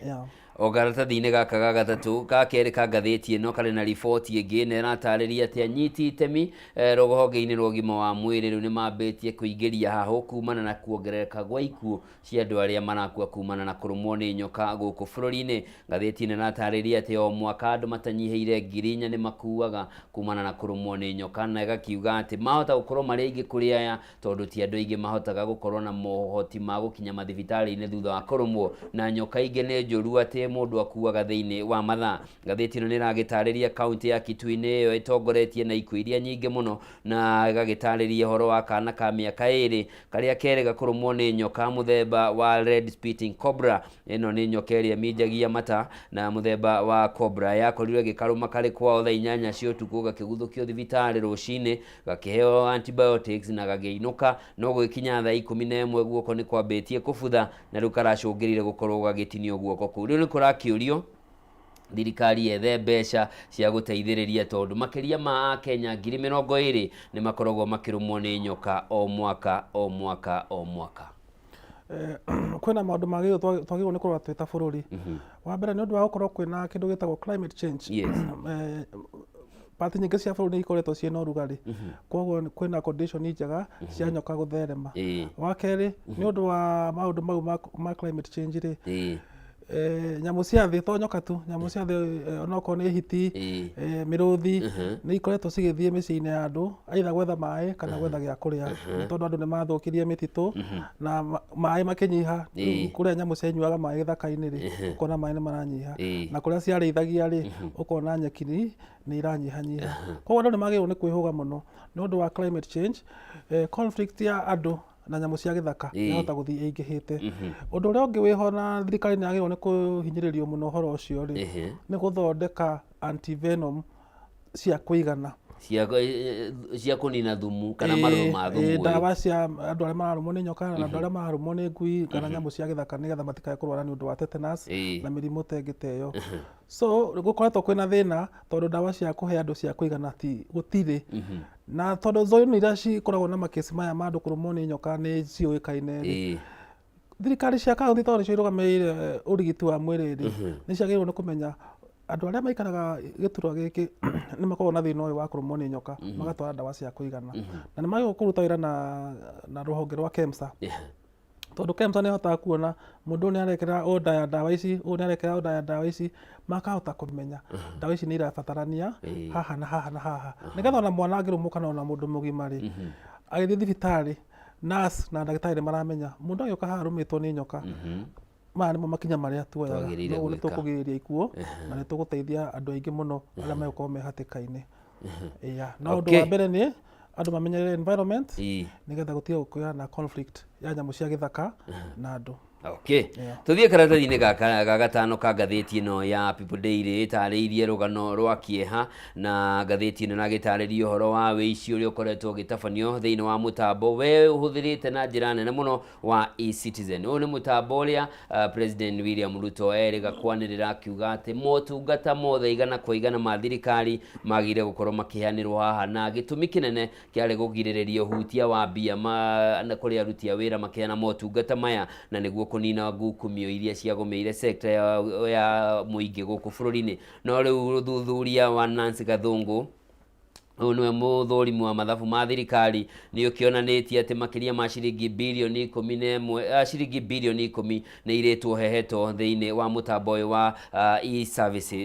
Yeah. O karatathi-inĩ gaka ga gatatũ ka kerĩ ka ngathĩti ĩno karĩ na riboti ĩngĩ na ĩratarĩria atĩ anyiti itemi rũhonge-inĩ rwa ũgima wa mwĩrĩ rĩu nĩ mambĩtie kũingĩria hahũ kumana na kuongerereka gwa ikuũ cia andũ arĩa marakua kumana na kũrũmwo nĩ nyoka gũkũ bũrũri-inĩ. Ngathĩti ĩno ĩratarĩria atĩ o mwaka andũ matanyihĩire 4,000 nĩ makuaga kumana na kũrũmwo nĩ nyoka, na ĩgakiuga atĩ mahota gũkorwo marĩ aingĩ kũrĩ aya tondũ ti andũ aingĩ mahotaga gũkorwo na mohoti ma gũkinya mathibitarĩ-inĩ thutha wa kũrũmwo na nyoka. Ingĩ nĩ njũru atĩ mũndũ akuaga thĩinĩ wa mathaa. Ngathĩti ĩno nĩ ĩragĩtarĩria kaunti ya Kitui nĩyo ĩtongoretie na ikuũ iria nyingĩ mũno, na ĩgagĩtarĩria ũhoro wa kana ka mĩaka 2 karĩa kerĩga kũrũmwo nĩ nyoka mũthemba wa red spitting cobra. Ĩno nĩ nyoka ĩrĩa ĩminjagia mata na mũthemba wa cobra, yakorirwo ĩgĩkarũma karĩ kwao thaa 8 cia ũtukũ, gakĩguthũkio thibitarĩ rũcinĩ, gakĩheo antibiotics na gagĩinũka, no gũgĩkinya thaa 11 guoko nĩ kwambĩtie kũbutha na rĩu karacũngĩrĩire gũkorwo gagĩtinio guoko kũu. Rĩu nĩ kũrakĩũrio thirikari yethe mbeca cia gũteithĩrĩria, tondũ makĩria ma Akenya 20,000 nĩ makoragwo makĩrũmwo nĩ nyoka o mwaka o mwaka o mwaka. Kwĩna maũndũ magĩrĩirwo twagĩrĩirwo nĩ kũrora twĩ ta bũrũri. Wa mbere, nĩ ũndũ wa gũkorwo kwĩna kĩndũ gĩtagwo climate change. Part nyingĩ cia bũrũri nĩ ikoretwo ciĩna ũrugarĩ, koguo kwĩna condition njega cia nyoka gũtherema. Wa kerĩ, nĩ ũndũ wa maũndũ mau ma climate change rĩ, nyamũ cia thĩ, to nyoka tu, nyamũ cia thĩ, onokorwo nĩ hiti, mĩrũthi, nĩ ikoretwo cigĩthiĩ mĩciĩ-inĩ ya andũ either gwetha maĩ kana gwetha gĩa kũrĩa, nĩ tondũ andũ nĩ mathũkirie mĩtitũ na maĩ makĩnyiha. Rĩu kũrĩa nyamũ cianyuaga maĩ gĩthaka-inĩ rĩ, ũkona maĩ nĩ maranyiha, na kũrĩa ciarĩithagia rĩ, ũkona nyeki nĩ iranyihanyiha. Koguo andũ nĩ magĩrĩirwo nĩ kwĩhũga mũno nĩ ũndũ wa climate change. Conflict ya andũ na nyamũ cia gĩthaka yahota gũthiĩ ĩingĩhĩte. Ũndũ ũrĩa ũngĩ wĩho na thirikari nĩ yagĩrĩirwo nĩ kũhinyĩrĩrio mũno ũhoro ũcio rĩ, nĩ gũthondeka antivenom cia kũigana. Cia kũnina thumu kana marũrũ ma thumu. Ndawa cia andũ arĩa mararũmwo nĩ nyoka na andũ arĩa mararũmwo nĩ ngui kana nyamũ cia gĩthaka, nĩgetha matikae kũrwara nĩ ũndũ wa tetanus na mĩrimũ ta ĩngĩ ta ĩyo. So gũkoretwo kwĩna thĩna tondũ ndawa cia kũhe andũ cia kũigana ti gũtirĩ, na tondũ zone iria cikoragwo na makesi maya ma andũ kũrũmwo nĩ nyoka nĩ ciũĩkaine rĩ, thirikari cia kaunti, tondũ nĩcio irũgamĩrĩire ũrigiti wa mwĩrĩ rĩ, nĩ ciagĩrĩirwo nĩ kũmenya andũ arĩa maikaraga gĩturwa gĩkĩ nĩ makoragwo na thĩna ũyũ wa kũrũmwo nĩ nyoka, magatwara ndawa cia kũigana, na nĩ magĩrĩirwo kũruta wĩra na rũhonge rwa KEMSA, tondũ KEMSA nĩ ĩhotaga kuona mũndũ ũyũ nĩ arekĩra order ya ndawa ici, ũyũ nĩ arekĩra order ya ndawa ici, makahota kũmenya ndawa ici nĩ irabatarania haha na haha na haha, nĩgetha ona mwana angĩrũmwo kana ona mũndũ mũgima rĩ, agĩthiĩ thibitarĩ, nurse na ndagĩtarĩ nĩ maramenya mũndũ agĩũka haha arũmĩtwo nĩ nyoka, maya nĩmo makinya marĩa tuoyaga. Twagĩrĩire Noguo nĩ gwĩka. Tũkũgirĩrĩria ikuũ na nĩ tũgũteithia andũ aingĩ mũno arĩa megũkorwo me hatĩka-inĩ. Yeah. No ũndũ wa mbere nĩ andũ mamenyerere environment, nĩgetha gũtige gũkũgĩa na conflict ya nyamũ cia gĩthaka na andũ. Okay. Yeah. Tuthiĩ karatathi-inĩ gaka ga gatano ka ngathĩti ĩno ya People Daily, ĩtarĩirie rũgano rwa kĩeha, na ngathĩti ĩno ĩragĩtarĩria ũhoro wa wĩici ũrĩa ũkoretwo ũgĩtabanio thĩinĩ wa mũtambo we ũhũthĩrĩte na njĩra nene mũno wa eCitizen. Ũyũ nĩ mũtambo ũrĩa President William Ruto erĩga kwanĩrĩra akiuga atĩ motungata mothe 100% ma thirikari magĩrĩire gũkorwo makĩheanĩrwo haha, na gĩtũmi kĩnene kĩarĩ kũgirĩrĩria ũhutia wa mbia na kũrĩ aruti a wĩra makĩheana motungata maya, na nĩguo kũnina ngukumio iria ciagũmĩire sector ya mũingĩ gũkũ bũrũri-inĩ. No rĩu ũthuthuria wa Nancy Gathungu, ũyũ nĩwe mũthũrimi wa mathabu ma thirikari, nĩ ũkĩonanĩtie atĩ makĩria ma ciringi birioni 11, ciringi birioni 10 nĩ irĩtwo heheto thĩinĩ wa mũtambo ũyũ wa e-service,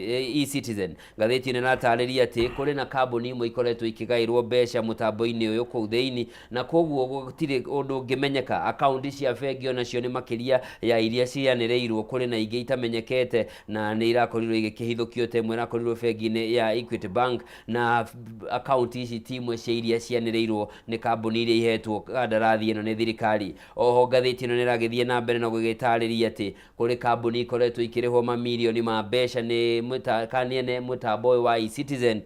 e-Citizen. Ngathĩti ĩno ĩratarĩria atĩ kũrĩ na kambuni imwe ikoretwo ikĩgaĩrwo mbeca mũtambo-inĩ ũyũ kũu thĩinĩ, na koguo gũtirĩ ũndũ ũngĩmenyeka. Akaunti cia bengi onacio nĩ makĩria ya iria cianĩrĩirwo, kũrĩ na ingĩ itamenyekete na nĩ irakorirwo igĩkĩhithũkio, ta ĩmwe ĩrakorirwo bengi-inĩ ya Equity Bank, na akaunti ici ti imwe cia iria cianĩrĩirwo nĩ kambuni iria ihetwo kandarathi ĩno nĩ thirikari. Oho ngathĩti ĩno nĩ ĩragĩthiĩ na mbere na gũgĩtarĩria atĩ kũrĩ kambuni ikoretwo ikĩrĩhwo mamirioni ma mbeca nĩ ene mũtambo ũyũ wa eCitizen.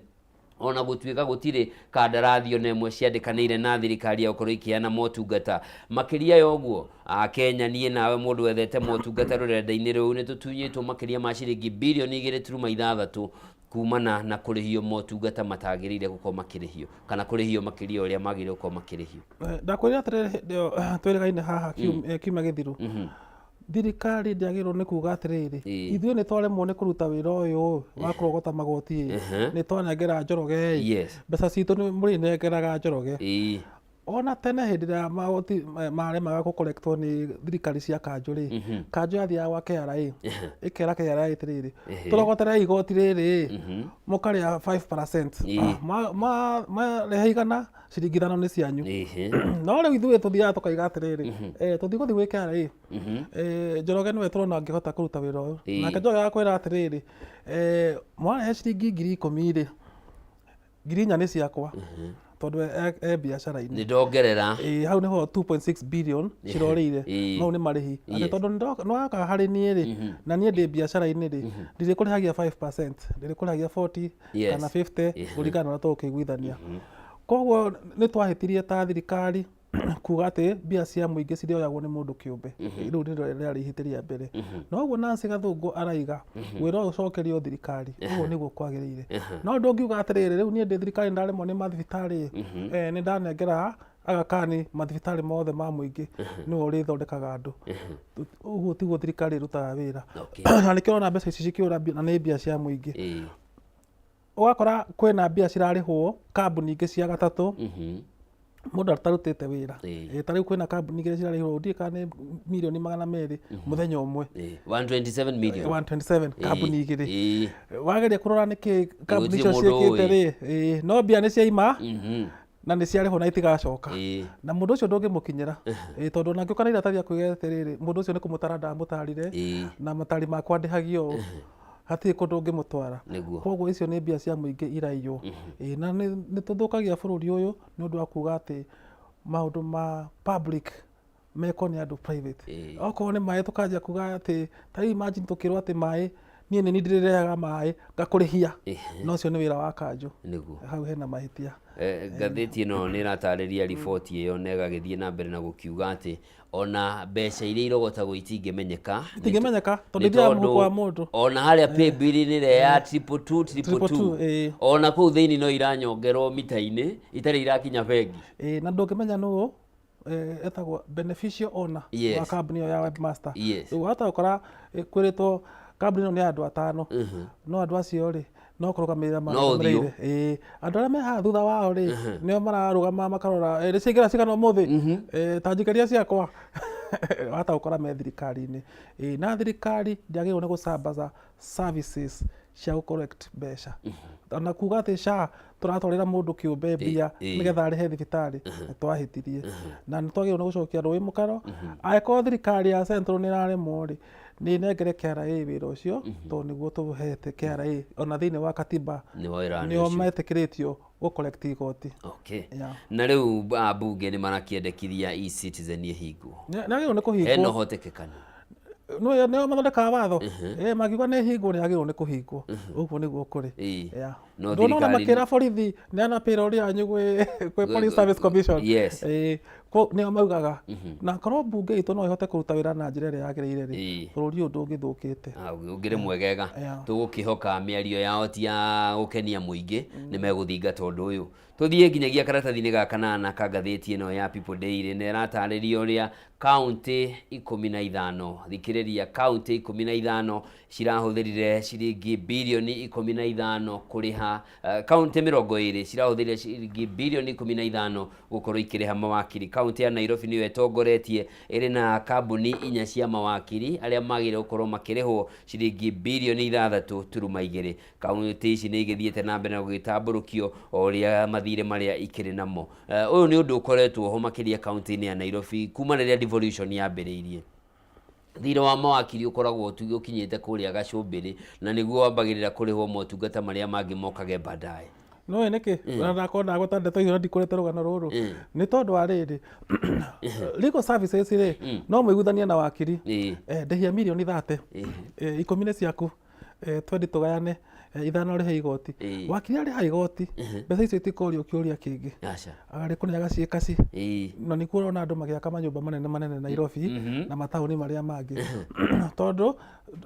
Ona gũtuĩka gũtirĩ kandarathi ona ĩmwe ciandĩkanĩire na thirikari ya gũkorwo ikĩheana motungata. Makĩria ya ũguo, Akenya niĩ nawe mũndũ wethete motungata rũrenda-inĩ rũu nĩ tũtunyĩtwo makĩria ma ciringi birioni igĩrĩ turuma ithathatũ kumana na kũrĩhio motungata matagĩrĩire gũkorwo makĩrĩhio kana kũrĩhio makĩria ũrĩa magĩrĩire gũkorwo makĩrĩhio. Ndakwĩrire atĩrĩrĩ hĩndĩ ĩyo twĩrĩgaine haha kiumia gĩthiru. Thirikari ndĩagĩrĩirwo nĩ kuga atĩrĩrĩ, ithuĩ nĩ twaremwo nĩ kũruta wĩra ũyũ wa kũrogota magoti ĩ, nĩ twanengera Njoroge ĩ, mbeca citũ nĩ mũrĩnengeraga Njoroge. Ona tene hĩndĩ ĩrĩa magoti maremaga gũ collect wo nĩ thirikari cia kanjũ rĩ, kanjũ yathiaga gwa KRA, ĩkera KRA atĩrĩrĩ, tũrogoterei igoti rĩrĩ ĩ, mũkarĩa 5%, mwarehe 100 ciringi 5 nĩ cianyu. No rĩu ithuĩ tũthiaga tũkaiga atĩrĩrĩ, tũtigũthiĩ gwĩ KRA, Njoroge nĩwe tũrona angĩhota kũruta wĩra ũyũ. Nake Njoroge agakwĩra atĩrĩrĩ, mwarehe ciringi 10,000 rĩ, 4,000 nĩ ciakwa, tondũ e biacara-inĩ. Nĩ ndongerera. Ĩĩ, hau nĩho 2.6 billion cirorĩire. Mau nĩ marĩhi. Atĩ tondũ nĩwoka harĩ niĩ rĩ, na niĩ ndĩ biacara-inĩ rĩ, ndirĩkũrĩhagia 5%, ndĩrĩkũrĩhagia 40 kana 50 kũringana na ũrĩa tũgũkĩiguithania. Koguo nĩ twahĩtirie ta thirikari kuga atĩ mbia cia mũingĩ cirĩoyagwo nĩ mũndũ kĩũmbe. Rĩu nĩrĩo rĩarĩ ihĩtia rĩa mbere. Na ũguo Nancy Gathũngũ araiga wĩra ũyũ ũcokerio thirikari, ũguo nĩguo kwagĩrĩire. No ndũngiuga atĩrĩrĩ, rĩu niĩ ndĩ thirikari nĩndaremwo nĩ mathibitarĩ ĩ, nĩndanengera Aga Khan mathibitarĩ mothe ma mũingĩ nĩwe ũrĩthondekaga andũ. Ũguo tiguo thirikari ĩrutaga wĩra. Na nĩkĩo ũrona mbeca ici cikĩũra na nĩ mbia cia mũingĩ. Ũgakora kwĩna mbia cirarĩhwo kambuni ingĩ cia gatatũ mũndũ atarutĩte wĩra. Ta rĩu kwĩna kambuni igĩrĩ cirarĩhwo ndiũĩ kana nĩ mirioni 200 mũthenya ũmwe. 127 million. 127 kambuni igĩrĩ. Wageria kũrora nĩkĩ kambuni icio ciĩkĩte rĩ, no mbia nĩ ciaima na nĩ ciarĩhwo na itigacoka. Na mũndũ ũcio ndũngĩmũkinyĩra. Tondũ ona angĩũka na iratathi akwĩre atĩrĩrĩ, mũndũ ũcio nĩ kũmũtara ndamũtarire na matari makwa ndĩhagio ũũ. Hatirĩ kũndũ ũngĩmũtwara. Koguo icio nĩ mbia cia mũingĩ iraiywo. Ĩĩ na nĩ tũthũkagia bũrũri ũyũ nĩ ũndũ wa kuga atĩ maũndũ ma public mekwo nĩ andũ private. Okorwo nĩ maĩ tũkanjia kuga atĩ, ta rĩu imagine tũkĩrwo atĩ maĩ niĩ nĩ niĩ ndĩrĩrehaga maĩ ngakũrĩhia, na ũcio nĩ wĩra wa kanjũ. Hau hena mahĩtia. Ngathĩti ĩno nĩ ĩratarĩria riboti ĩyo na ĩgagĩthiĩ na mbere na gũkiuga atĩ ona mbeca iria irogotagwo itingĩmenyeka. Itingĩmenyeka tondũ ithiaga mũhuko wa mũndũ. Ona harĩa pay bill -inĩ ĩrĩa ya 222 222, ona kũu thĩinĩ no iranyongerwo mita-inĩ itarĩ irakinya bengi. Ĩĩ, na ndũngĩmenya nũũ etagwo beneficial owner wa kambuni ĩyo ya webmaster. Rĩu wahota gũkora kwĩrĩtwo kambuni ĩno nĩ ya andũ atano, no andũ acio rĩ, no kũrũgamĩrĩra marũgamĩrĩire. Ĩĩ, andũ arĩa me haha thutha wao rĩ, nĩo mararũgama makarora nĩ ciaingĩra cigana ũmũthĩ, ta njikĩria ciakwa. Wahota gũkora me thirikari-inĩ. Ĩĩ, na thirikari ndĩagĩrĩirwo nĩ gũcambaza services cia gũ collect mbeca. Ona kuga atĩ SHA tũratwarĩra mũndũ kĩũmbe mbia nĩgetha arĩhe thibitarĩ, nĩ twahĩtirie. Na nĩ twagĩrĩirwo nĩ gũcokia rũĩ mũkaro. Angĩkorwo thirikari ya Central nĩ ĩraremwo rĩ, nĩ ĩnengere KRA wĩra ũcio, tondũ nĩguo tũhete KRA ona thĩinĩ wa katiba nĩo metĩkĩrĩtio gũ collect igoti. Na rĩu ambunge nĩ marakĩendekithia eCitizen ĩhingwo. Nĩ yagĩrĩirwo nĩ kũhingwo. Hena ũhotekekano? Nĩo mathondekaga watho. Makiuga nĩ ĩhingwo nĩ yagĩrĩirwo nĩ kũhingwo. Ũguo nĩguo kũrĩ. Ndũnona makĩra borithi neana payroll yanyu gwĩ Police Service Commission. Nĩo maugaga. Na korwo mbunge itũ no ĩhote kũruta wĩra na njĩra ĩrĩa yagĩrĩire rĩ, bũrũri ũyũ ndũngĩthũkĩte. Ũngĩrĩ mwegega. Tũgũkĩhoka mĩario yao ti ya gũkenia mũingĩ, nĩ megũthingata ũndũ ũyũ. Tũthiĩ nginyagia karatathi-inĩ ga kanana ka ngathĩti ĩno ya People Daily na ĩratarĩria ũrĩa kauntĩ 15, thikĩrĩria, kauntĩ 15 cirahũthĩrire ciringi birioni 15 kũrĩha, kauntĩ 20 cirahũthĩrire ciringi birioni 15 gũkorwo ikĩrĩha mawakiri. Kauntĩ ya Nairobi nĩyo ĩtongoretie ĩrĩ na kambuni inya cia mawakiri arĩa magĩrĩire gũkorwo makĩrĩhwo ciringi birioni 6.2. Kauntĩ ici nĩ igĩthiĩte na mbere na gũgĩtambũrũkio o ũrĩa mathirĩ marĩa ikĩrĩ namo. Ũyũ nĩ ũndũ ũkoretwo ho makĩria kauntĩ-inĩ ya Nairobi kuma rĩrĩa devolution yambĩrĩirie. Thirĩ wa mawakiri ũkoragwo ũkinyĩte kũrĩa gacũmbĩrĩ na nĩguo wambagĩrĩra kũrĩhwo motungata marĩa mangĩ mokage baadaye. Nĩũĩ nĩkĩ? Na ndakorwo ndagweta ndeto icio na ndikũrete rũgano rũrũ. Nĩ tondũ wa rĩrĩ, legal services rĩ, no mũiguithanie na wakiri. Ndĩhia mirioni 30, 10 nĩ ciaku, 20 tũgayane. Ithano rĩhe igoti. Wakiri arĩha igoti, mbeca icio itikorio kĩũria kĩngĩ. Aca. Agarĩkũrĩa agaciĩkaci. Na nĩkuo ũrona andũ magĩaka manyũmba manene manene Nairobi na mataũni marĩa mangĩ. Tondũ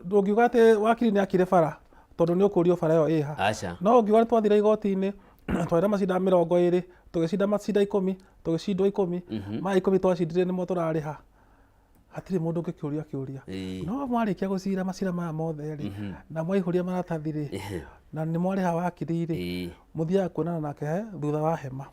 ndũngiuga atĩ wakiri nĩ akire bara tondũ nĩ ũkũrio bara ĩyo ĩha. Aca. No ũngiuga nĩ twathire igoti-inĩ twarĩ na macinda 20, tũgĩcinda macinda 10, tũgĩcindwo 10, maya 10 twacindire nĩmo tũrarĩha. Hatirĩ mũndũ ũngĩkĩũria kĩũria. No mwarĩkia gũcira macira maya mothe rĩ, na mwaihũria maratathi rĩ, na nĩ mwarĩha wakiri rĩ, mũthiaga kuonana nake thutha wa hema.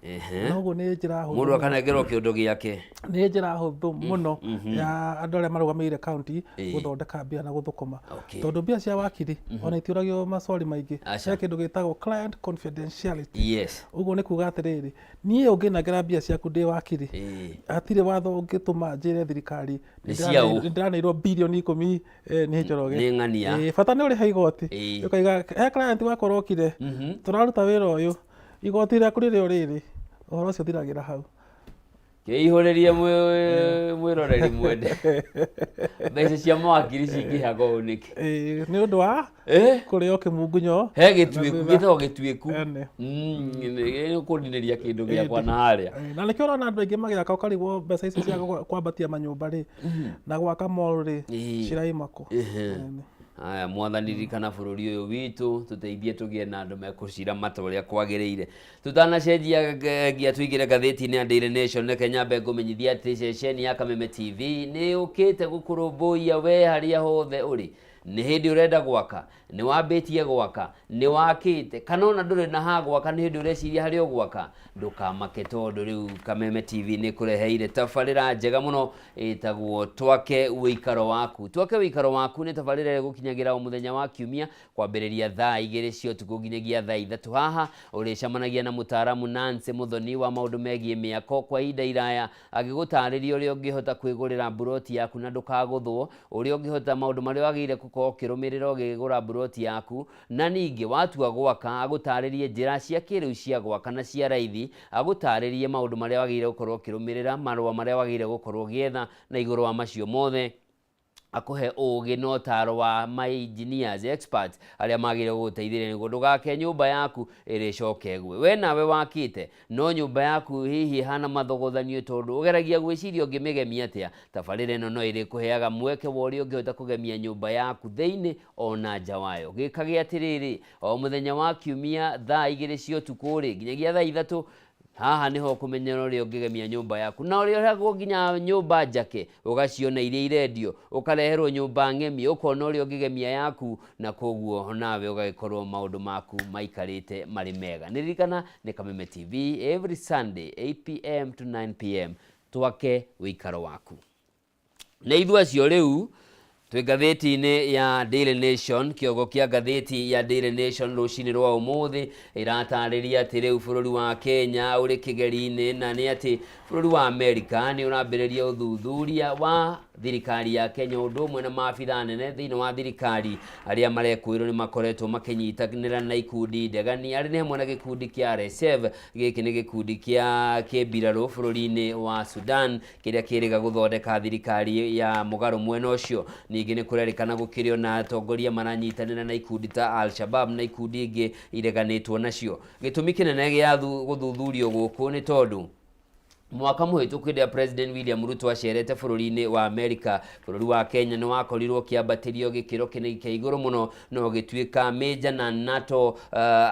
Na ũguo nĩ njĩra hũthũ Mũndũ mũno. akanengerwo kĩũndũ gĩake. Nĩ njĩra hũthũ mũno ya andũ arĩa marũgamĩrĩire county gũthondeka mbia na gũthũkũma. Tondũ mbia cia wakiri ona itiũragio maswali maingĩ. He kĩndũ gĩtagwo client confidentiality. Ũguo nĩ kuga atĩrĩrĩ, niĩ ũngĩnengera mbia ciaku ndĩ wakiri, hatirĩ watho ũngĩtũma njĩre thirikari Nĩ cia ũ? nĩndĩraneirwo birioni 10 nĩ Njoroge. Nĩ ng'ania. Bata nĩ ũrĩhe igoti. Ũkaiga he client wakwa ũrokire, tũraruta wĩra ũyũ, igoti rĩaku rĩrĩ o rĩrĩ, ũhoro ũcio ũthiragĩra hau. Kĩihũrĩrie mwĩroreri mwende. Mbeca cia mawakiri cingĩhaga ũũ nĩkĩ? Nĩ ũndũ wa kũrĩo kĩmungunyo. He gĩtuĩku, gĩtagwo gĩtuĩku. Ene. Kũndinĩria kĩndũ gĩakwa na harĩa. Na nĩkĩo ũrona andũ aingĩ magĩaka ũkarigwo mbeca icio cia kwambatia manyũmba rĩ, na gwaka mall rĩ, ciraima kũ? Ene. Haya, Mwathani ririkana bũrũri ũyũ witũ, tũteithie tũgĩe na andũ mekũcira mata ũrĩa kwagĩrĩire. Tutanacenjia ngia tuingire ngathĩti-inĩ ya Daily Nation, reke nyambe ngũmenyithie atĩ ceceni ya Kameme TV nĩ yũkĩte gũkũrũmbũiya we harĩa hothe ũrĩ. Nĩ hĩndĩ ũrenda gwaka, nĩ wambĩtie gwaka, nĩ wakĩte, kana ona ndũrĩ na ha gwaka, nĩ hĩndĩ ũreciria harĩa ũgwaka, ndũkamake tondũ rĩu Kameme TV nĩ ĩkũreheire tabarĩra njega mũno ĩtagwo Twake Ũikaro Waku. Twake Ũikaro Waku nĩ tabarĩra ĩrĩa ĩgũkinyagĩra o mũthenya wa Kiumia kwambĩrĩria thaa 2 cia ũtukũ nginyagia thaa 3. Haha ũrĩcemanagia na mũtaaramu Nancy Muthoni wa maũndũ megiĩ mĩako kwa ihinda iraya, agĩgũtarĩria ũrĩa ũngĩhota kwĩgũrĩra mburoti yaku na ndũkagũthwo, ũrĩa ũngĩhota maũndũ marĩa wagĩrĩire gũkorwo ũkĩrũmĩrĩra ũgĩgũra mburoti yaku, na ningĩ watua gwaka agũtarĩrie njĩra cia kĩrĩu cia gwaka na cia raithi, agũtarĩrie maũndũ marĩa wagĩrĩire gũkorwo ũkĩrũmĩrĩra, marũa marĩa wagĩrĩire gũkorwo ũgĩetha, na igũrũ wa macio mothe akũhe ũgĩ na ũtaro wa my engineers experts arĩa magĩrĩire gũgũteithĩrĩria nĩguo ndũgake nyũmba yaku ĩrĩcoke ĩgwe. We nawe wakĩte no nyũmba yaku hihi ĩhana mathogothanio tondũ ũgeragia gwĩciria ũngĩmĩgemia atĩa. Tabarĩra ĩno no ĩrĩkũheaga mweke wa ũrĩa ũngĩhota kũgemia nyũmba yaku thĩinĩ ona nja wayo. Gĩkage atĩrĩrĩ, o mũthenya wa Kiumia thaa 2 cia ũtukũ rĩ, nginyagia thaa 3, haha niho ũkũmenyera ũrĩa ũngĩgemia nyũmba yaku, na ũrĩa ũrehagwo nginya nyũmba njake ũgaciona iria irendio, ũkareherwo nyũmba ng'emie ũkona ũrĩa ũngĩgemia yaku, na koguo nawe ũgagĩkorwo maũndũ maku maikarĩte marĩ mega. Nĩririkana nĩ Kameme TV every Sunday 8 p.m. to 9 p.m. Twake ũikaro waku. Nĩ ithuĩ acio rĩu twĩ ngathĩti-inĩ ya Daily Nation. Kĩongo kĩa ngathĩti ya Daily Nation rũcinĩ rwa ũmũthĩ ĩratarĩria atĩ rĩu bũrũri wa Kenya ũrĩ kĩgeri-inĩ, na nĩ atĩ bũrũri wa Amerika nĩ ũrambĩrĩria ũthuthuria wa thirikari ya Kenya ũndũ ũmwe na maabithaa nene thĩinĩ wa thirikari arĩa marekũĩrwo nĩ makoretwo makĩnyitanĩra na ikundi ndegani, arĩ nĩ hamwe na gĩkundi kĩa RSF. Gĩkĩ nĩ gĩkundi kĩa kĩmbirarũ bũrũri-inĩ wa Sudan kĩrĩa kĩrĩga gũthondeka thirikari ya mũgarũ mwena ũcio. Ningĩ nĩ kũrerĩkana gũkĩrĩ ona atongoria maranyitanĩra na ikundi ta Al-Shabaab na ikundi ingĩ ireganĩtwo nacio. Gĩtũmi kĩnene gĩa gũthuthurio gũkũ nĩ tondũ mwaka mũhĩtũku hĩndĩ ya President William Ruto acerete bũrũri-inĩ wa Amerika, bũrũri wa Kenya nĩ wakorirwo ũkĩambatĩrio gĩkĩro kĩnene kĩa igũrũ mũno na ũgĩtuĩka major na NATO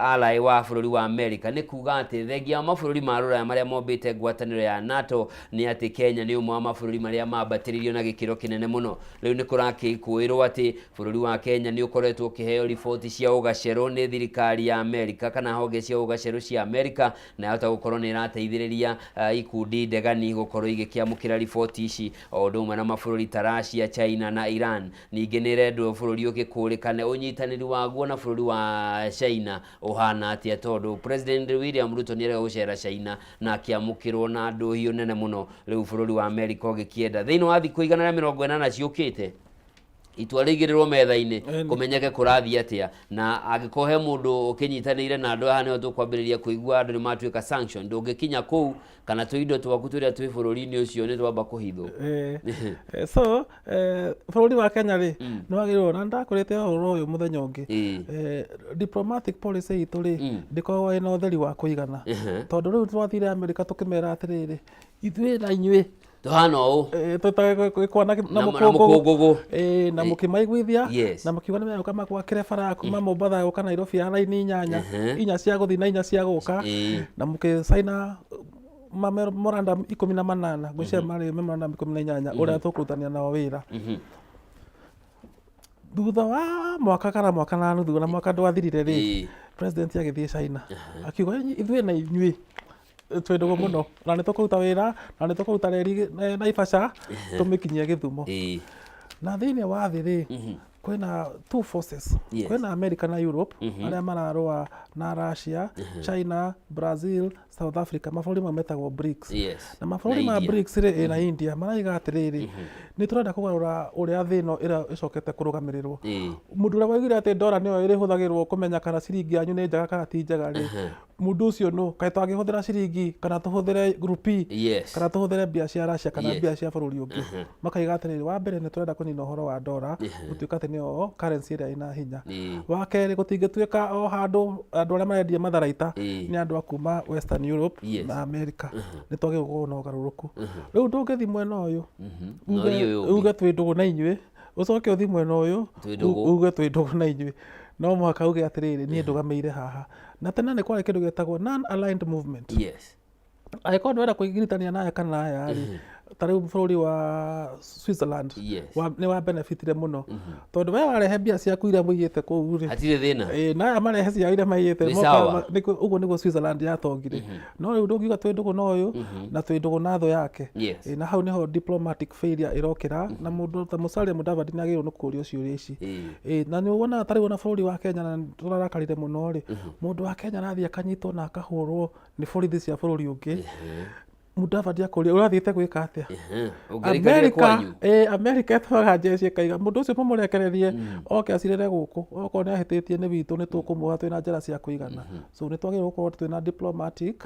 ally wa bũrũri wa Amerika. Nĩ kuga atĩ thengia wa mabũrũri ma rũraya marĩa mombĩte ngwatanĩro ya NATO, nĩ atĩ Kenya nĩ ũmwe wa mabũrũri marĩa mambatĩrĩirio na gĩkĩro kĩnene mũno. Rĩu nĩ kũrakĩkũĩrwo atĩ bũrũri wa Kenya nĩ ũkoretwo ũkĩheo riboti cia ũgacerũ nĩ thirikari ya Amerika kana honge cia ũgacerũ cia Amerika, na yahota gũkorwo nĩ ĩrateithĩrĩria ikundi ndegani gũkorwo igĩkĩamũkĩra riboti ici, o ũndũ ũmwe na mabũrũri ta Russia, China na Iran. Ningĩ nĩ ĩrendwo bũrũri ũgĩkũrĩkane ũnyitanĩri waguo na bũrũri wa China ũhana atĩa, tondũ President William Ruto nĩ arega gũcera China na akĩamũkĩrwo na ndũhiũ nene mũno. Rĩu bũrũri wa Amerika ũgĩkĩenda thĩinĩ wa thikũ 180 ciũkĩte. Itua rĩigĩrĩrwo metha-inĩ, Ĩni. kũmenyeke kũrathiĩ atĩa, na angĩkorwo he mũndũ ũkĩnyitanĩire na andũ haha, nĩho tũkwambĩrĩria kũigua andũ nĩ matuĩka sanction, ndũngĩkinya kũu kana tũindo twaku tũrĩa twĩ bũrũri-inĩ ũcio nĩ twamba kũhithwo. So bũrũri wa Kenya rĩ, nĩ wagĩrĩirwo, na ndakwĩrĩte ũhoro ũyũ mũthenya ũngĩ, diplomatic policy itũ rĩ, ndĩkoragwo ĩna ũtheri wa kũigana, tondũ rĩu twathire Amerika tũkĩmera atĩrĩrĩ, ithuĩ na inyuĩ tũhana ũũ, tũtagĩkwa na na mũkũngũgũ. Mũkũngũgũ. Na mũkĩmaiguithia Yes. na mũkiuga nĩ megũka magwakĩre bara ya kuma Mombatha gũka Nairobi ya raini inyanya, inya cia gũthiĩ na inya cia gũka, na mũkĩcaina memorandum 18, ngwĩciria marĩ memorandum 18, ũrĩa tũkũrutania nao wĩra. Thutha wa mwaka kana mwaka na nuthu, na mwaka ndwathirire rĩ, president agĩthiĩ China akiuga, "Ithuĩ na inyuĩ twĩ ndũgũ mũno na nĩ tũkũruta wĩra na nĩ tũkũruta reri Naivasha tũmĩkinyie Gĩthumo." Na thĩinĩ wa thĩ rĩ, kwĩna two forces. Kwĩna America na Europe arĩa mararũa na Russia, China, Brazil, South Africa, mabũrũri mamwe metagwo BRICS. Na mabũrũri Na ma India. BRICS rĩ, na India maraiga atĩrĩrĩ, nĩ tũrenda kũgarũra ũrĩa thĩ ĩno ĩrĩa ĩcokete kũrũgamĩrĩrwo. Mũndũ ũrĩa waigire atĩ ndora nĩyo ĩrĩhũthagĩrwo kũmenya kana ciringi yanyu nĩ njega kana ti njega rĩ, mũndũ ũcio nũ? Kaĩ twangĩhũthĩra ciringi kana tũhũthĩre rupee kana tũhũthĩre mbia cia Russia kana mbia cia bũrũri ũngĩ? Makaiga atĩrĩrĩ, wa mbere nĩ tũrenda kũnina ũhoro wa ndora gũtuĩka atĩ nĩyo currency ĩrĩa ĩna hinya. Wa kerĩ, gũtingĩtuĩka o handũ andũ arĩa marendia matharaita nĩ andũ a kuma Western Europe na America. Nĩ twagĩrĩirwo gũkorwo na ũgarũrũku. Rĩu ndũngĩthiĩ mwena ũyũ Na ũthiĩ ũyũ ũngĩ. uge twĩ ndũgũ na inyuĩ, ũcoke ũthiĩ mwena ũyũ Twĩ ndũgũ. uge twĩ ndũgũ na inyuĩ. No mũhaka uge atĩrĩrĩ, niĩ ndũgamĩire haha. Na tene nĩ kwarĩ kĩndũ gĩtagwo non-aligned movement. Angĩkorwo ndũrenda kwĩgiritania na aya kana aya rĩ, ta rĩu bũrũri wa Switzerland nĩ wa benefitire mũno, tondũ we warehe mbia ciaku iria mũigĩte kũu rĩ, hatirĩ thĩna. Ĩĩ, na aya marehe ciao iria maigĩte Nĩ moka sawa. Ũguo nĩguo Switzerland yatongire. No rĩu ndũngiuga twĩ ndũgũ na ũyũ na twĩ ndũgũ na thũ yake. Ĩĩ, na hau nĩho diplomatic failure ĩrokĩra, na mũndũ ta Musalia Mudavadi nĩ agĩrĩirwo nĩ kũũrio ciũria ici. Ĩĩ, na nĩ wonaga ta rĩu ona bũrũri wa Kenya, na tũrarakarire mũno rĩ, mũndũ wa Kenya arathiĩ akanyitwo na akahũrwo nĩ borithi cia bũrũri ũngĩ, Mudavadi akũria, ũrathiĩte gwĩka atĩa? Ũngĩrĩkarire Amerika kwanyu. Amerika ĩtwaraga jeshi ĩkaiga mũndũ ũcio mũmũrekererie oke acirĩre gũkũ, okorwo nĩ ahĩtĩtie nĩ witũ, nĩ tũkũmuoha, twĩna njĩra cia kũigana. So nĩ twagĩrĩirwo gũkorwo twĩna diplomatic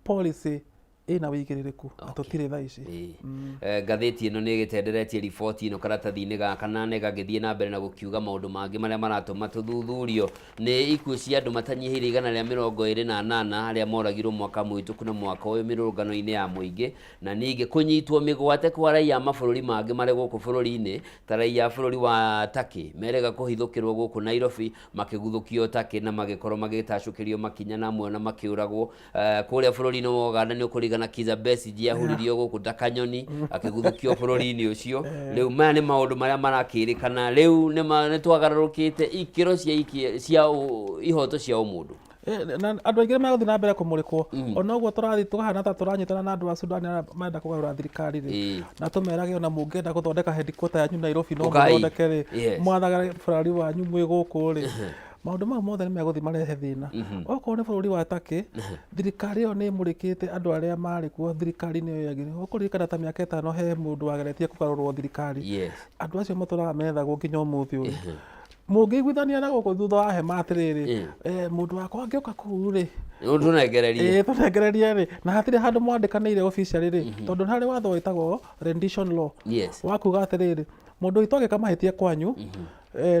policy ĩna wĩigĩrĩrĩku, na tũtirĩ thaa ici. Ngathĩti ĩno nĩ ĩgĩtenderetie riboti ĩno karatathi-inĩ gaka, na nĩ gagĩthiĩ na mbere na gũkiuga maũndũ mangĩ marĩa maratũma tũthuthurio nĩ ikuũ cia andũ matanyihĩire 128 arĩa moragirwo mwaka mũhĩtũku na mwaka ũyũ mĩrũrũngano-inĩ ya mũingĩ, na ningĩ kũnyitwo mĩgwate kwa raia a mabũrũri mangĩ marĩ gũkũ bũrũri-inĩ, ta raia a bũrũri wa Turkey merĩga kũhithũkĩrwo gũkũ Nairobi, makĩguthũkio Turkey na magĩkorwo magĩtacũkĩrio makinya na amwe ona makĩũragwo. Kũrĩa bũrũri-inĩ wa Uganda nĩ ũkũririkana Kizza Besigye ahuririo gũkũ ta kanyoni akĩguthũkio bũrũri-inĩ ũcio. Rĩu maya nĩ maũndũ marĩa marakĩrĩkana rĩu nĩ twagarũrũkĩte ikĩro cia ihoto cia ũmũndũ. Na andũ aingĩ nĩ megũthiĩ na mbere kũmũrĩkwo ona ũguo tũrathiĩ tũkahana ta tũranyitana na andũ a Sudan arĩa marenda kũgarũra thirikari rĩ, na tũmerage ona mũngĩenda gũthondeka headquarter yanyu Nairobi no Ũkai. mũthondeke rĩ, mwathaga bũrũri wanyu mwĩ gũkũ rĩ. Maũndũ mau mothe nĩ megũthiĩ marehe thĩna. Okorwo nĩ bũrũri wa Turkey, thirikari ĩyo nĩ ĩmũrĩkĩte andũ arĩa marĩ kuo thirikari-inĩ ĩyo yagĩrĩire. Ũkũririkana ta mĩaka 5 he mũndũ wageretie kũgarũrwo thirikari. Andũ acio matũraga methagwo nginya ũmũthĩ ũyũ. Mũngĩiguithania na gũkũ thutha wa hema atĩrĩrĩ, mũndũ wakwa angĩũka kũu rĩ, Tũnengererie. Ĩĩ, tũnengererie rĩ, na hatirĩ handũ mwandĩkanĩire officially rĩ, tondũ nĩ harĩ watho wĩtagwo rendition law wa kuga atĩrĩrĩ, mũndũ witũ angĩka mahĩtia kwanyu,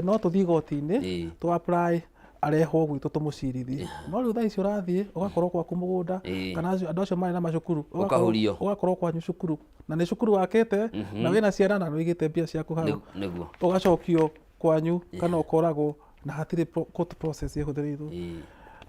no tũthiĩ igoti-inĩ, tũ apply arehwo gwitũ tũmũcirithie. No rĩu thaa ici ũrathiĩ ũgakorwo gwaku mũgũnda, kana andũ acio marĩ na macukuru, Ũkahurio. Ũgakorwo kwanyu cukuru, na nĩ cukuru wakĩte na wĩna ciana na nĩũigĩte mbia ciaku hau, ũgacokio kwanyu kana ũkoragwo na hatirĩ court process ĩhũthĩrĩirwo.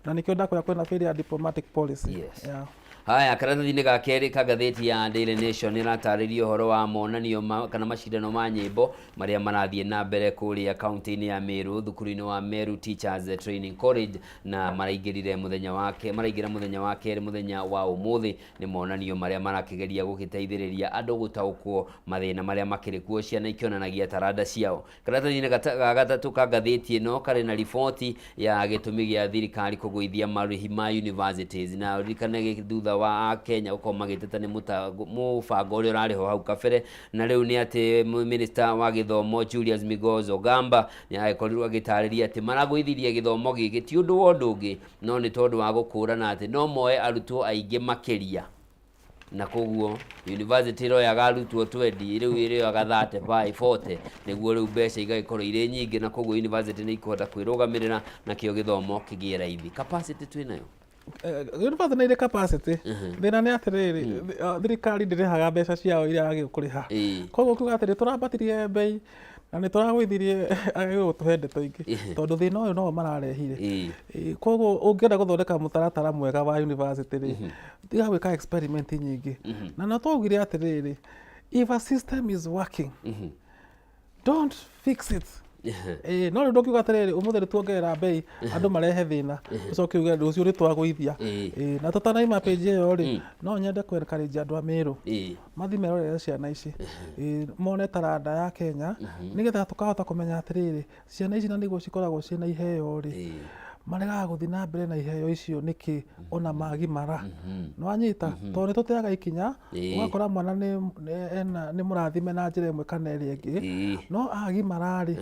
Na nĩkĩo ndakwĩra kwĩna failure ya diplomatic policy. Yeah. Haya, karatathi-inĩ ga kerĩ ka ngathĩti ya Daily Nation ĩratarĩria ũhoro wa monanio ma, kana macindano ma nyĩmbo marĩa marathiĩ na mbere kũrĩa kaunti-inĩ ya Meru, thukuru-inĩ wa Meru Teachers Training College, na maraingĩrire mũthenya wake maraingĩra mũthenya wa kerĩ mũthenya wa ũmũthĩ. Nĩ monanio marĩa marakĩgeria gũgĩteithĩrĩria andũ gũtaũkwo mathĩna marĩa makĩrĩ kuo, ciana ikĩonanagia taranda ciao. Karatathi-inĩ ga gatatũ ka ngathĩti ĩno karĩ na riboti ya gĩtũmi gĩa thirikari kũgũithia marĩhi ma universities, na ũririkane thutha thutha wa Akenya gũkorwo magĩteta nĩ mũbango ũrĩa ũrarĩ ho hau kabere. Na rĩu nĩ atĩ Minister wa gĩthomo Julius Migos Ogamba nĩ agĩkorirwo agĩtarĩria atĩ maragũithirie gĩthomo gĩkĩ ti ũndũ wa ũndũ ũngĩ, no nĩ tondũ wa gũkũrana atĩ no moe arutwo aingĩ makĩria, na koguo university ĩroyaga arutwo 20, rĩu ĩrĩoyaga 35, 40, nĩguo rĩu mbeca igagĩkorwo irĩ nyingĩ, na koguo university nĩ ikũhota kwĩrũgamĩrĩra nakĩo gĩthomo kĩgĩe raithi. Capacity twĩnayo? University nĩ irĩ capacity. Thĩna nĩ atĩrĩrĩ, thirikari ndĩrĩhaga mbeca ciao iria yagĩrĩirwo kũrĩha. Koguo kuga atĩrĩ, tũrambatirie mbei na nĩ tũragũithirie, agĩrĩirwo gũtũhe ndeto ingĩ, tondũ thĩna ũyũ no mararehire. Koguo ũngĩenda gũthondeka mũtaratara mwega wa university rĩ, tiga gwĩka experiment nyingĩ. Na no twaugire atĩrĩrĩ, if a system is working, don't fix it. No rĩu ndũngiuga atĩrĩrĩ, ũmũthĩ nĩ tuongerera mbei, andũ marehe thĩna, ũcoke uge rũciũ nĩ twagũithia. Na tũtanaima page ĩyo rĩ, no nyende kũ encourage andũ a Meru mathiĩ merorere ciana ici, mone taranda ya Kenya, nĩgetha tũkahota kũmenya atĩrĩrĩ, ciana ici na nĩguo cikoragwo ciĩna iheo rĩ, maregaga gũthiĩ na mbere na iheo icio nĩkĩ ona magimara? Nĩwanyita? Tondũ nĩ tũteaga ikinya, ũgakora mwana nĩ mũrathime na njĩra ĩmwe kana ĩrĩa ĩngĩ, no agimara rĩ,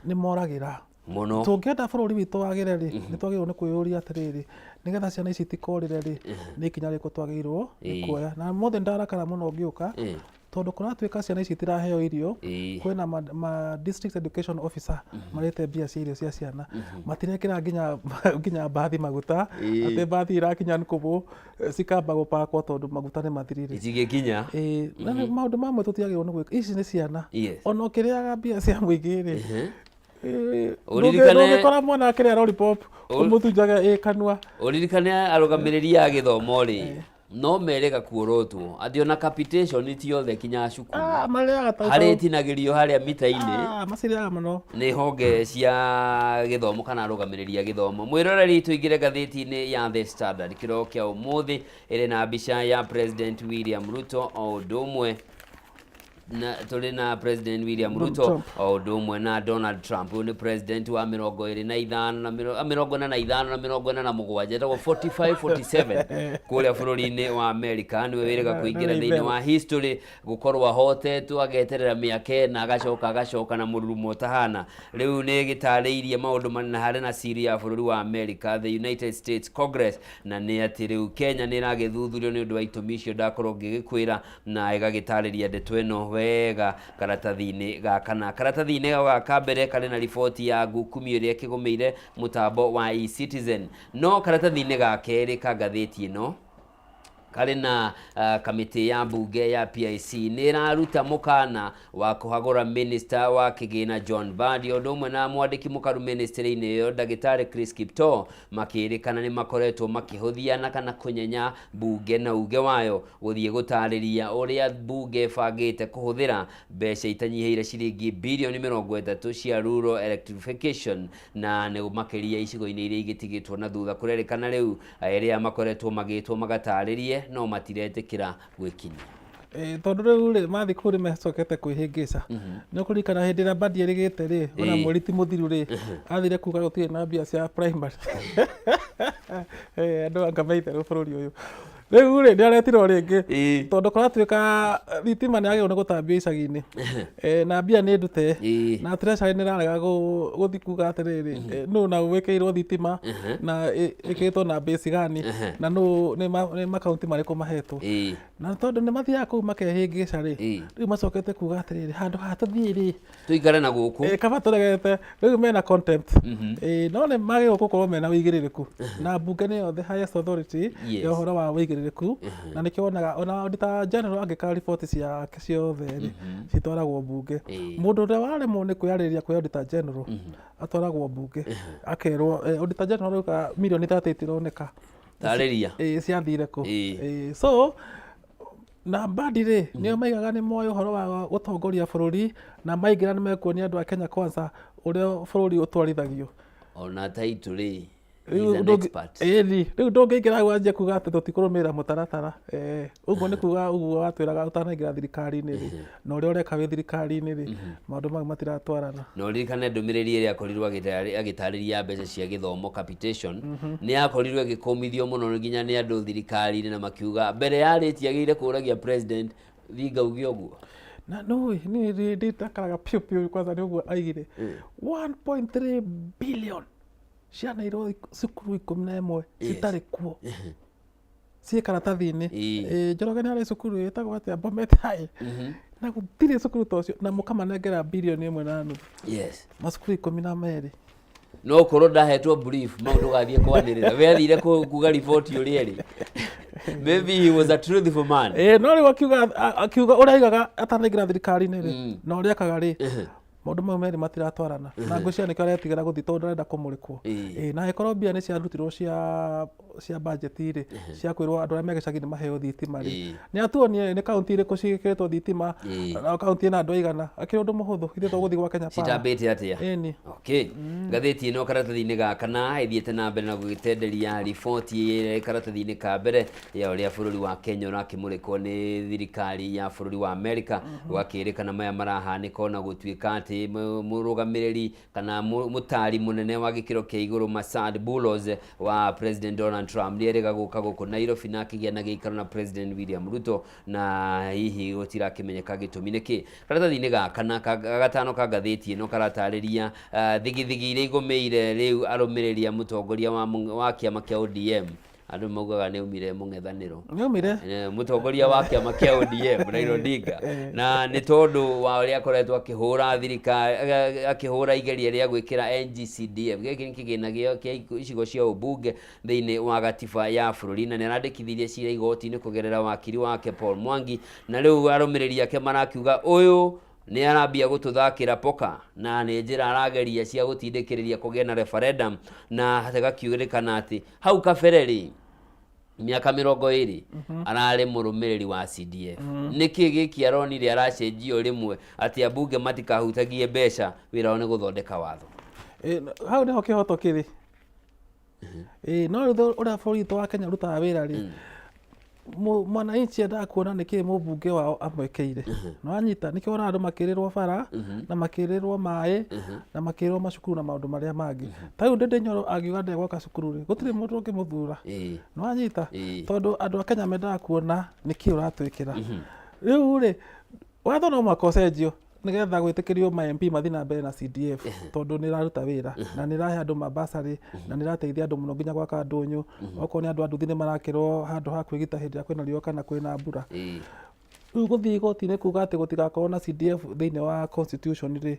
nĩ moragĩra. Mũno. Tũngĩenda bũrũri witũ wagĩre rĩ, nĩ twagĩrĩirwo nĩ kwĩyũria atĩrĩrĩ, nĩgetha ciana ici itikorĩre rĩ, nĩ ikinya rĩrĩkũ twagĩrĩirwo nĩ kuoya? Na ũmũthĩ nĩndarakara mũno ngĩũka, tondũ kũratuĩka ciana ici itiraheo irio. Kwĩna ma district education officer marĩte mbia cia irio cia ciana, matirekĩra nginya mbathi maguta, atĩ mbathi irakinya Nkubu cikamba gũpakwo tondũ maguta nĩ mathirire. Itigĩkinya. Ĩĩ, na nĩ maũndũ mamwe tũtiagĩrĩirwo nĩ gwĩka. Ici nĩ ciana. Ona ũkĩrĩaga mbia cia mũingĩ rĩ, ndũngĩkora mwana akĩrĩa lollipop ũmũthunjage ĩ kanua. Ũririkane arũgamĩrĩri a gĩthomo rĩ, no merĩga kuorotwo atĩ ona capitation ti othe kinya cukuru. Ah, marĩaga ta harĩa ĩtinagĩrio harĩa mita-inĩ. Ah, macirĩaga mũno. Nĩ honge cia gĩthomo kana arũgamĩrĩri a gĩthomo. Mwĩroreri, tũingĩre ngathĩti-inĩ ya The Standard kĩroko kĩa ũmũthĩ, ĩrĩ na mbica ya President William Ruto o ũndũ ũmwe na tũrĩ na President William Donald Ruto Trump. O ũndũ ũmwe na Donald Trump. Ũyũ nĩ president wa 25 na 45 na 47, etagwo 45 47 kũrĩa bũrũri-inĩ wa America. Nĩwe wĩrĩga kũingĩra nĩwe thĩinĩ itherũ. wa history gũkorwo ahotetwo, ageterera mĩaka 4, agacoka na mũrurumo ũtahana. Rĩu nĩ gĩtarĩirie maũndũ manene harĩ na siri ya bũrũri wa America, the United States Congress, na nĩ atĩ rĩu Kenya nĩ ĩragĩthuthurio nĩ ũndũ wa itũmi icio ndakorwo ngĩgĩkwĩra, na ĩgagĩtarĩria ndeto ĩno wega karatathi-inĩ ga kana. Karatathi-inĩ ga kambere karĩ na riboti ya ngukumio ĩrĩa ĩkĩgũmĩire mũtambo wa eCitizen, no karatathi-inĩ ga kerĩ ka ngathĩti ĩno karĩ na kamĩtĩ ya mbunge ya PIC nĩ ĩraruta mũkana wa kũhagũra minista wa kĩgĩna John Mbadi ũndũ ũmwe na mwandĩki mũkaru ministry-inĩ ĩyo ndagĩtarĩ Chris Kiptoo, makĩrĩkana nĩ makoretwo makĩhũthia na kana kũnyenya mbunge na uge wayo gũthiĩ gũtarĩria ũrĩa mbunge ĩbangĩte kũhũthĩra mbeca itanyihĩire ciringi birioni 30 cia rural electrification, na nĩ makĩria icigo-inĩ iria igĩtigĩtwo na thutha. Kũrerĩkana rĩu arĩa makoretwo magĩtwo magatarĩrie no matiretĩkĩra gwĩkinyia. Tondũ rĩu rĩ, mathiĩ kũu nĩ macokete kwĩhĩngĩca. Nĩ ũkũririkana hĩndĩ ĩrĩa Mbadi erĩgĩte rĩ, ona mweri ti mũthiru rĩ, athire kuga gũtirĩ na mbia cia primary. Andũ anga me itherũ bũrũri ũyũ. Rĩu rĩ, nĩ aretirwo rĩngĩ, tondũ kũratuĩka thitima nĩ yagĩrĩirwo nĩ gũtambio icagi-inĩ, na mbia nĩ ndute, na treasury nĩ ĩrarega gũthiĩ kuga atĩrĩrĩ, nũ na wĩkĩirwo thitima na ĩkĩrĩtwo na base gani, na nũ nĩ makaunti marĩkũ mahetwo. Na tondũ nĩ mathiaga kũu makehĩngĩca rĩ, rĩu macokete kuga atĩrĩrĩ, handũ ha tũthiĩ rĩ, tũikare na gũkũ. Kaba tũregete. Rĩu mena contempt. No nĩ magĩrĩirwo gũkorwo mena ũigĩrĩrĩku, na mbunge nĩyo the highest authority ya ũhoro wa ũigĩrĩrĩku, na nĩkĩo wonaga ona Auditor General angĩka riboti ciake ciothe rĩ, citwaragwo mbunge. Mũndũ ũrĩa waremwo nĩ kwĩyarĩrĩria kwĩ Auditor General atwaragwo mbunge, akerwo, Auditor General auga mirioni 30 itironeka. Tarĩria. Ciathire kũ? So na Mbadi rĩ, nĩo maigaga nĩ moĩ ũhoro wa gũtongoria bũrũri, na maingĩra nĩ mekuonia andũ a Kenya Kwanza ũrĩa bũrũri ũtwarithagio. Ona taitũ rĩ, Rĩu He's an expert. Ĩni, rĩu ndũngĩingĩra hau wanjie kuga atĩ tũtikũrũmĩrĩra mũtaratara. Ũguo nĩ kuga ũguo watwĩraga ũtanaingĩra thirikari-inĩ rĩ, na ũrĩa ũreka wĩ thirikari-inĩ rĩ, maũndũ mau matiratwarana. Na ũririkane ndũmĩrĩri ĩrĩa akorirwo agĩtarĩria ya mbeca cia gĩthomo capitation, nĩ yakorirwo ĩgĩkũmithio mũno nginya nĩ andũ thirikari-inĩ na makiuga mbere ya arĩtie agĩrĩire kũragia president thinga uge ũguo. Na nũĩ niĩ ndĩtakaraga piũ piũ kwanza nĩ ũguo aigire 1.3 billion cianeirwo cukuru 11 citarĩ kuo ciĩ karatathi-inĩ. Njoroge nĩ harĩ cukuru ĩtagwo atĩa, Bomet High, na gũtirĩ cukuru ta ũcio na mũkamanengera bilioni 1.5. Macukuru 12. No korwo ndahetwo brief mau ndũgathiĩ kwanĩrĩra, we athire kuga riboti ũrĩa ĩrĩ. Maybe he was a truthful man. No rĩu akiuga ũrĩa aigaga atanaingĩra thirikari-inĩ rĩ, na ũrĩa ekaga rĩ, maũndũ mau merĩ matiratwarana. Na ngwĩciria nĩkĩo aretigĩra gũthiĩ tondũ ndarenda kũmũrĩkwo. Na angĩkorwo mbia nĩ ciarutirwo cia budget rĩ, cia kwĩrwo andũ arĩa me gĩcagi nĩ maheo thitima rĩ, nĩ atuonie nĩ kaunti irĩkũ ciĩkĩrĩtwo thitima, na kaunti ĩna andũ aigana. Akĩrĩ ũndũ mũhũthũ, ithuĩ tũgũthiĩ gwa Kenya Power. Citambĩte atĩa? Ĩni. Okay. Ngathĩti ĩno karatathi-inĩ gaka na ĩthiĩte na mbere na gũgĩtenderia riboti ĩrĩa ĩ karatathi-inĩ ka mbere ya ũrĩa bũrũri wa Kenya ũrakĩmũrĩkwo nĩ thirikari ya bũrũri wa Amerika. Gũgakĩrĩkana maya marahanĩka ona gũtuĩka atĩ mũrũgamĩrĩri kana mũtari mũnene wa gĩkĩro kĩa igũrũ Massad Boulos wa President Donald Trump nĩ erĩga gũka gũkũ Nairobi na akĩgĩa na gĩikaro na President William Ruto, na hihi gũtirakĩmenyeka gĩtũmi nĩkĩ. Karatathi-inĩ gaka na gatano ka ngathĩti ĩno karatarĩria thigithigi iria igũmĩire rĩu arũmĩrĩri a mũtongoria wa kĩama kĩa ODM. Andũ maugaga nĩ aumire mũng'ethanĩro. Nĩ aumire? Mũtongoria wa kĩama kĩa ODM Raila Odinga, na nĩ tondũ wa ũrĩa akoretwo akĩhũra thirikari, akĩhũra igeria rĩa gwĩkĩra NGCDF, gĩkĩ nĩ kĩgĩna kĩa icigo cia ũmbunge thĩinĩ wa gatiba ya bũrũri, na nĩ arandĩkithirie cira igoti-inĩ kũgerera wakiri wake Paul Mwangi, na rĩu arũmĩrĩri ake marakiuga ũyũ nĩ arambia gũtũthakĩra poka na nĩ njĩra arageria cia gũtindĩkĩrĩria kũgĩa na referendum, na gũgakiugĩrĩkana atĩ hau kabere rĩ mĩaka 20 ararĩ mũrũmĩrĩri wa CDF. Nĩkĩ gĩkĩ aronire aracenjio rĩmwe atĩ ambunge matikahutagie mbeca, wĩra wao nĩ gũthondeka watho? Hau nĩho kĩhoto kĩrĩ. No rĩu ũrĩa bũrũri witũ wa Kenya ũrutaga wĩra rĩ, mwananchi endaga kuona nĩkĩ mũmbunge wao amwĩkĩire. Nĩwanyita? Nĩkĩo wonaga andũ makĩrĩrwo bara na makĩrĩrwo maĩ na makĩrĩrwo macukuru na maũndũ marĩa mangĩ. Ta rĩu Ndindi Nyoro angiuga ndegwaka cukuru rĩ, gũtirĩ mũndũ ũngĩmũthura. Nĩwanyita? Tondũ andũ a Kenya mendaga kuona nĩkĩ ũratwĩkĩra. Rĩu rĩ, watho no mũhaka ũcenjio nĩgetha gwĩtĩkĩrio ma MP mathiĩ na mbere na CDF, tondũ nĩ ĩraruta wĩra na nĩ ĩrahe andũ mabasarĩ na nĩ ĩrateithia andũ mũno nginya gwaka ndũnyũ. Okorwo nĩ andũ a nduthi nĩ marakĩrwo handũ ha kwĩgita hĩndĩ ĩrĩa kwĩna riũa kana kwĩna mbura. Rĩu gũthiĩ igoti-inĩ kuga atĩ gũtigakorwo na CDF thĩinĩ wa constitution rĩ,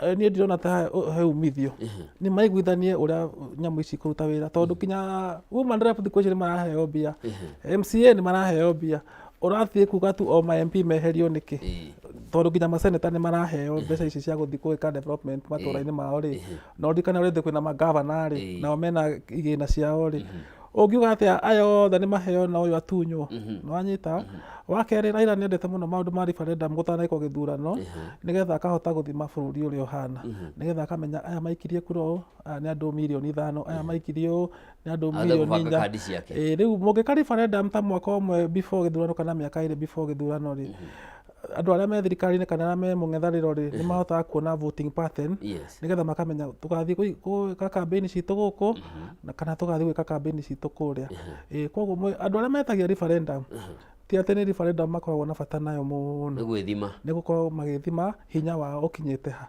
niĩ ndirona ta he umithio. Nĩ maiguithanie ũrĩa nyamũ ici ikũruta wĩra, tondũ nginya woman rep thikũ ici nĩ maraheo mbia, MCA nĩ maraheo mbia. Ũrathiĩ kuga tu o ma MP meherio nĩkĩ? Tondũ nginya maseneta nĩ maraheo mbeca ici cia gũthiĩ gwĩka development matũra-inĩ mao rĩ, na ũririkane ũrĩa kwĩna magavana rĩ, nao mena igĩna ciao rĩ, ũngiuga atĩa aya othe nĩ maheo na ũyũ atunywo? Nĩwanyita? Wa kerĩ, Raila nĩ endete mũno maũndũ ma referendum gũtanaĩkwo gĩthurano, nĩgetha akahota gũthima bũrũri ũrĩa ũhana, nĩgetha akamenya aya maikirie kura ũũ, aya nĩ andũ mirioni 5, aya maikirie ũũ nĩ andũ Ahote mirioni gũbanga inya. kandi ciake. Rĩu mũngĩka referendum ta mwaka ũmwe before gĩthurano kana mĩaka 2 before gĩthurano rĩ, andũ arĩa me thirikari-inĩ kana arĩa me mũng'ethanĩro rĩ, nĩ mahotaga kuona voting pattern, nĩgetha makamenya tũgathiĩ gwĩka campaign citũ gũkũ na kana tũgathiĩ gwĩka campaign citũ kũrĩa. Koguo andũ arĩa metagia referendum, ti atĩ nĩ referendum makoragwo na bata nayo mũno. Nĩ gwĩthima. Nĩ gũkorwo magĩthima hinya wao ũkinyĩte ha.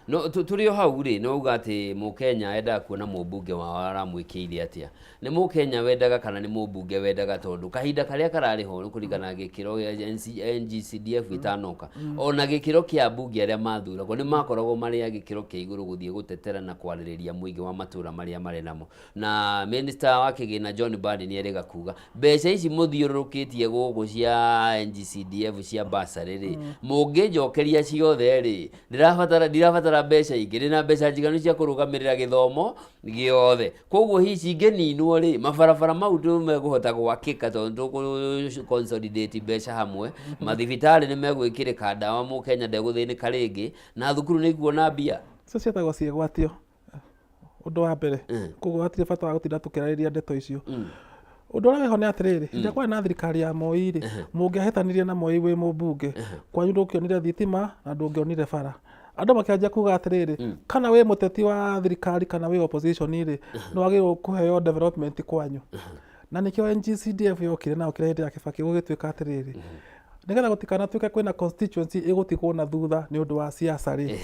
No, tũrĩ o hau rĩ, nĩ wauga atĩ mũkenya endaga kuona mũmbunge wao aramwĩkĩire atĩa. Nĩ mũkenya wendaga kana nĩ mũmbunge wendaga? Tondũ kahinda karĩa kararĩ ho nĩ kũringana na gĩkĩro gĩa NGCDF gĩtanoka, ona gĩkĩro kĩa ambunge arĩa mathuragwo nĩ makoragwo marĩ a gĩkĩro kĩa igũrũ gũthiĩ gũtetera na kwarĩrĩria mũingĩ wa matũra marĩa marĩ namo. Na minister wa kĩgĩna John Mbadi nĩ erĩga kuga mbeca ici mũthiũrũrũkĩtie gũkũ cia NGCDF cia bursary rĩ, mũngĩnjokeria ciothe rĩ, ndirabatara mbeca ingĩ, ndĩna mbeca njiganu cia kũrũgamĩrĩra gĩthomo gĩothe. Koguo hihi cingĩninwo rĩ, mabarabara mau tũmekũhota gwakĩka tondũ tũkũ consolidate mbeca hamwe, mathibitarĩ nĩ megwĩkĩrĩka ndawa, mũkenya ndegũthĩnĩka rĩngĩ, na thukuru nĩ ikuona mbia. Icio ciĩtagwo ciĩgwatio. Ũndũ wa mbere, koguo hatirĩ bata wa gũtinda tũkĩarĩrĩria ndeto icio. Ũndũ ũrĩa wĩho nĩ atĩrĩrĩ, hĩndĩ ĩrĩa kwarĩ na thirikari ya Moi rĩ, mũngĩahĩtanirie na Moi wĩ mũmbunge, kwanyu ndũngĩonire thitima na ndũngĩonire bara. Andũ makĩanjia kuga atĩrĩrĩ, kana wĩ mũteti wa thirikari kana wĩ opposition rĩ, nĩ wagĩrĩirwo kũheo development kwanyu. Na nĩkĩo NGCDF yokire na yokire hĩndĩ ya Kibaki gũgĩtuĩka atĩrĩrĩ, nĩgetha gũtikanatuĩke kwĩna constituency ĩgũtigwo na thutha nĩ ũndũ wa siasa rĩ,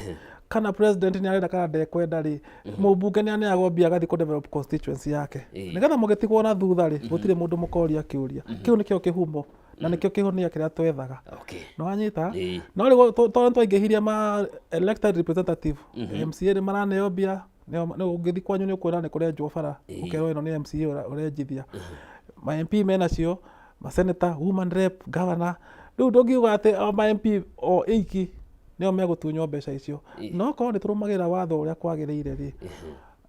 kana president nĩ arenda kana ndekwenda rĩ, mũmbunge nĩ aneagwo mbia agathiĩ kũ develop constituency yake, nĩgetha mũgĩtigwo na thutha rĩ, gũtirĩ mũndũ mũkoria kĩũria. Kĩu nĩkĩo kĩhumo na nĩkĩo kĩhonia kĩrĩa twethaga. Nĩ wanyita? No rĩu tondũ nĩtwaingĩhirie ma elected representative, MCA nĩ maraneo mbia, ũngĩthiĩ kwanyu nĩ ũkuona nĩ kũrenjwo bara, ũkerwo ĩno nĩ MCA ũrenjithia. Ma MP menacio, ma senator, woman rep, governor. Rĩu ndũngiuga atĩ o ma MP o aiki nĩo megũtunywo mbeca icio. No korwo nĩ tũrũmagĩrĩra watho ũrĩa kwagĩrĩire rĩ,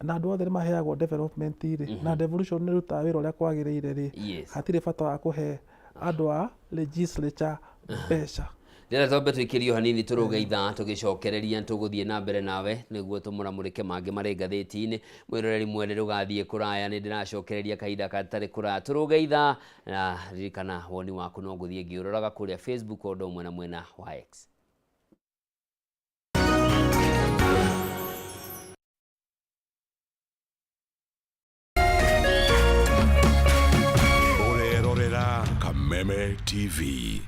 na andũ othe nĩ maheagwo development rĩ, na devolution nĩ ĩrutaga wĩra ũrĩa kwagĩrĩire rĩ, hatirĩ bata wa kũhe andũ a legislature mbeca. Ndĩrenda twambe tũikĩrio hanini tũrũge ithaa, tũgĩcokereria tũgũthiĩ na mbere nawe nĩguo tũmũramũrĩke mangĩ marĩ ngathĩti-inĩ. Mwĩroreri mwene ndũgathiĩ kũraya, nĩ ndĩracokereria kahinda gatarĩ kũraya. Tũrũge ithaa na ririkana woni waku no ngũthiĩ ngĩũroraga kũrĩa Facebook o ũndũ ũmwe na mwena wa X. Ũrerorera Kameme TV.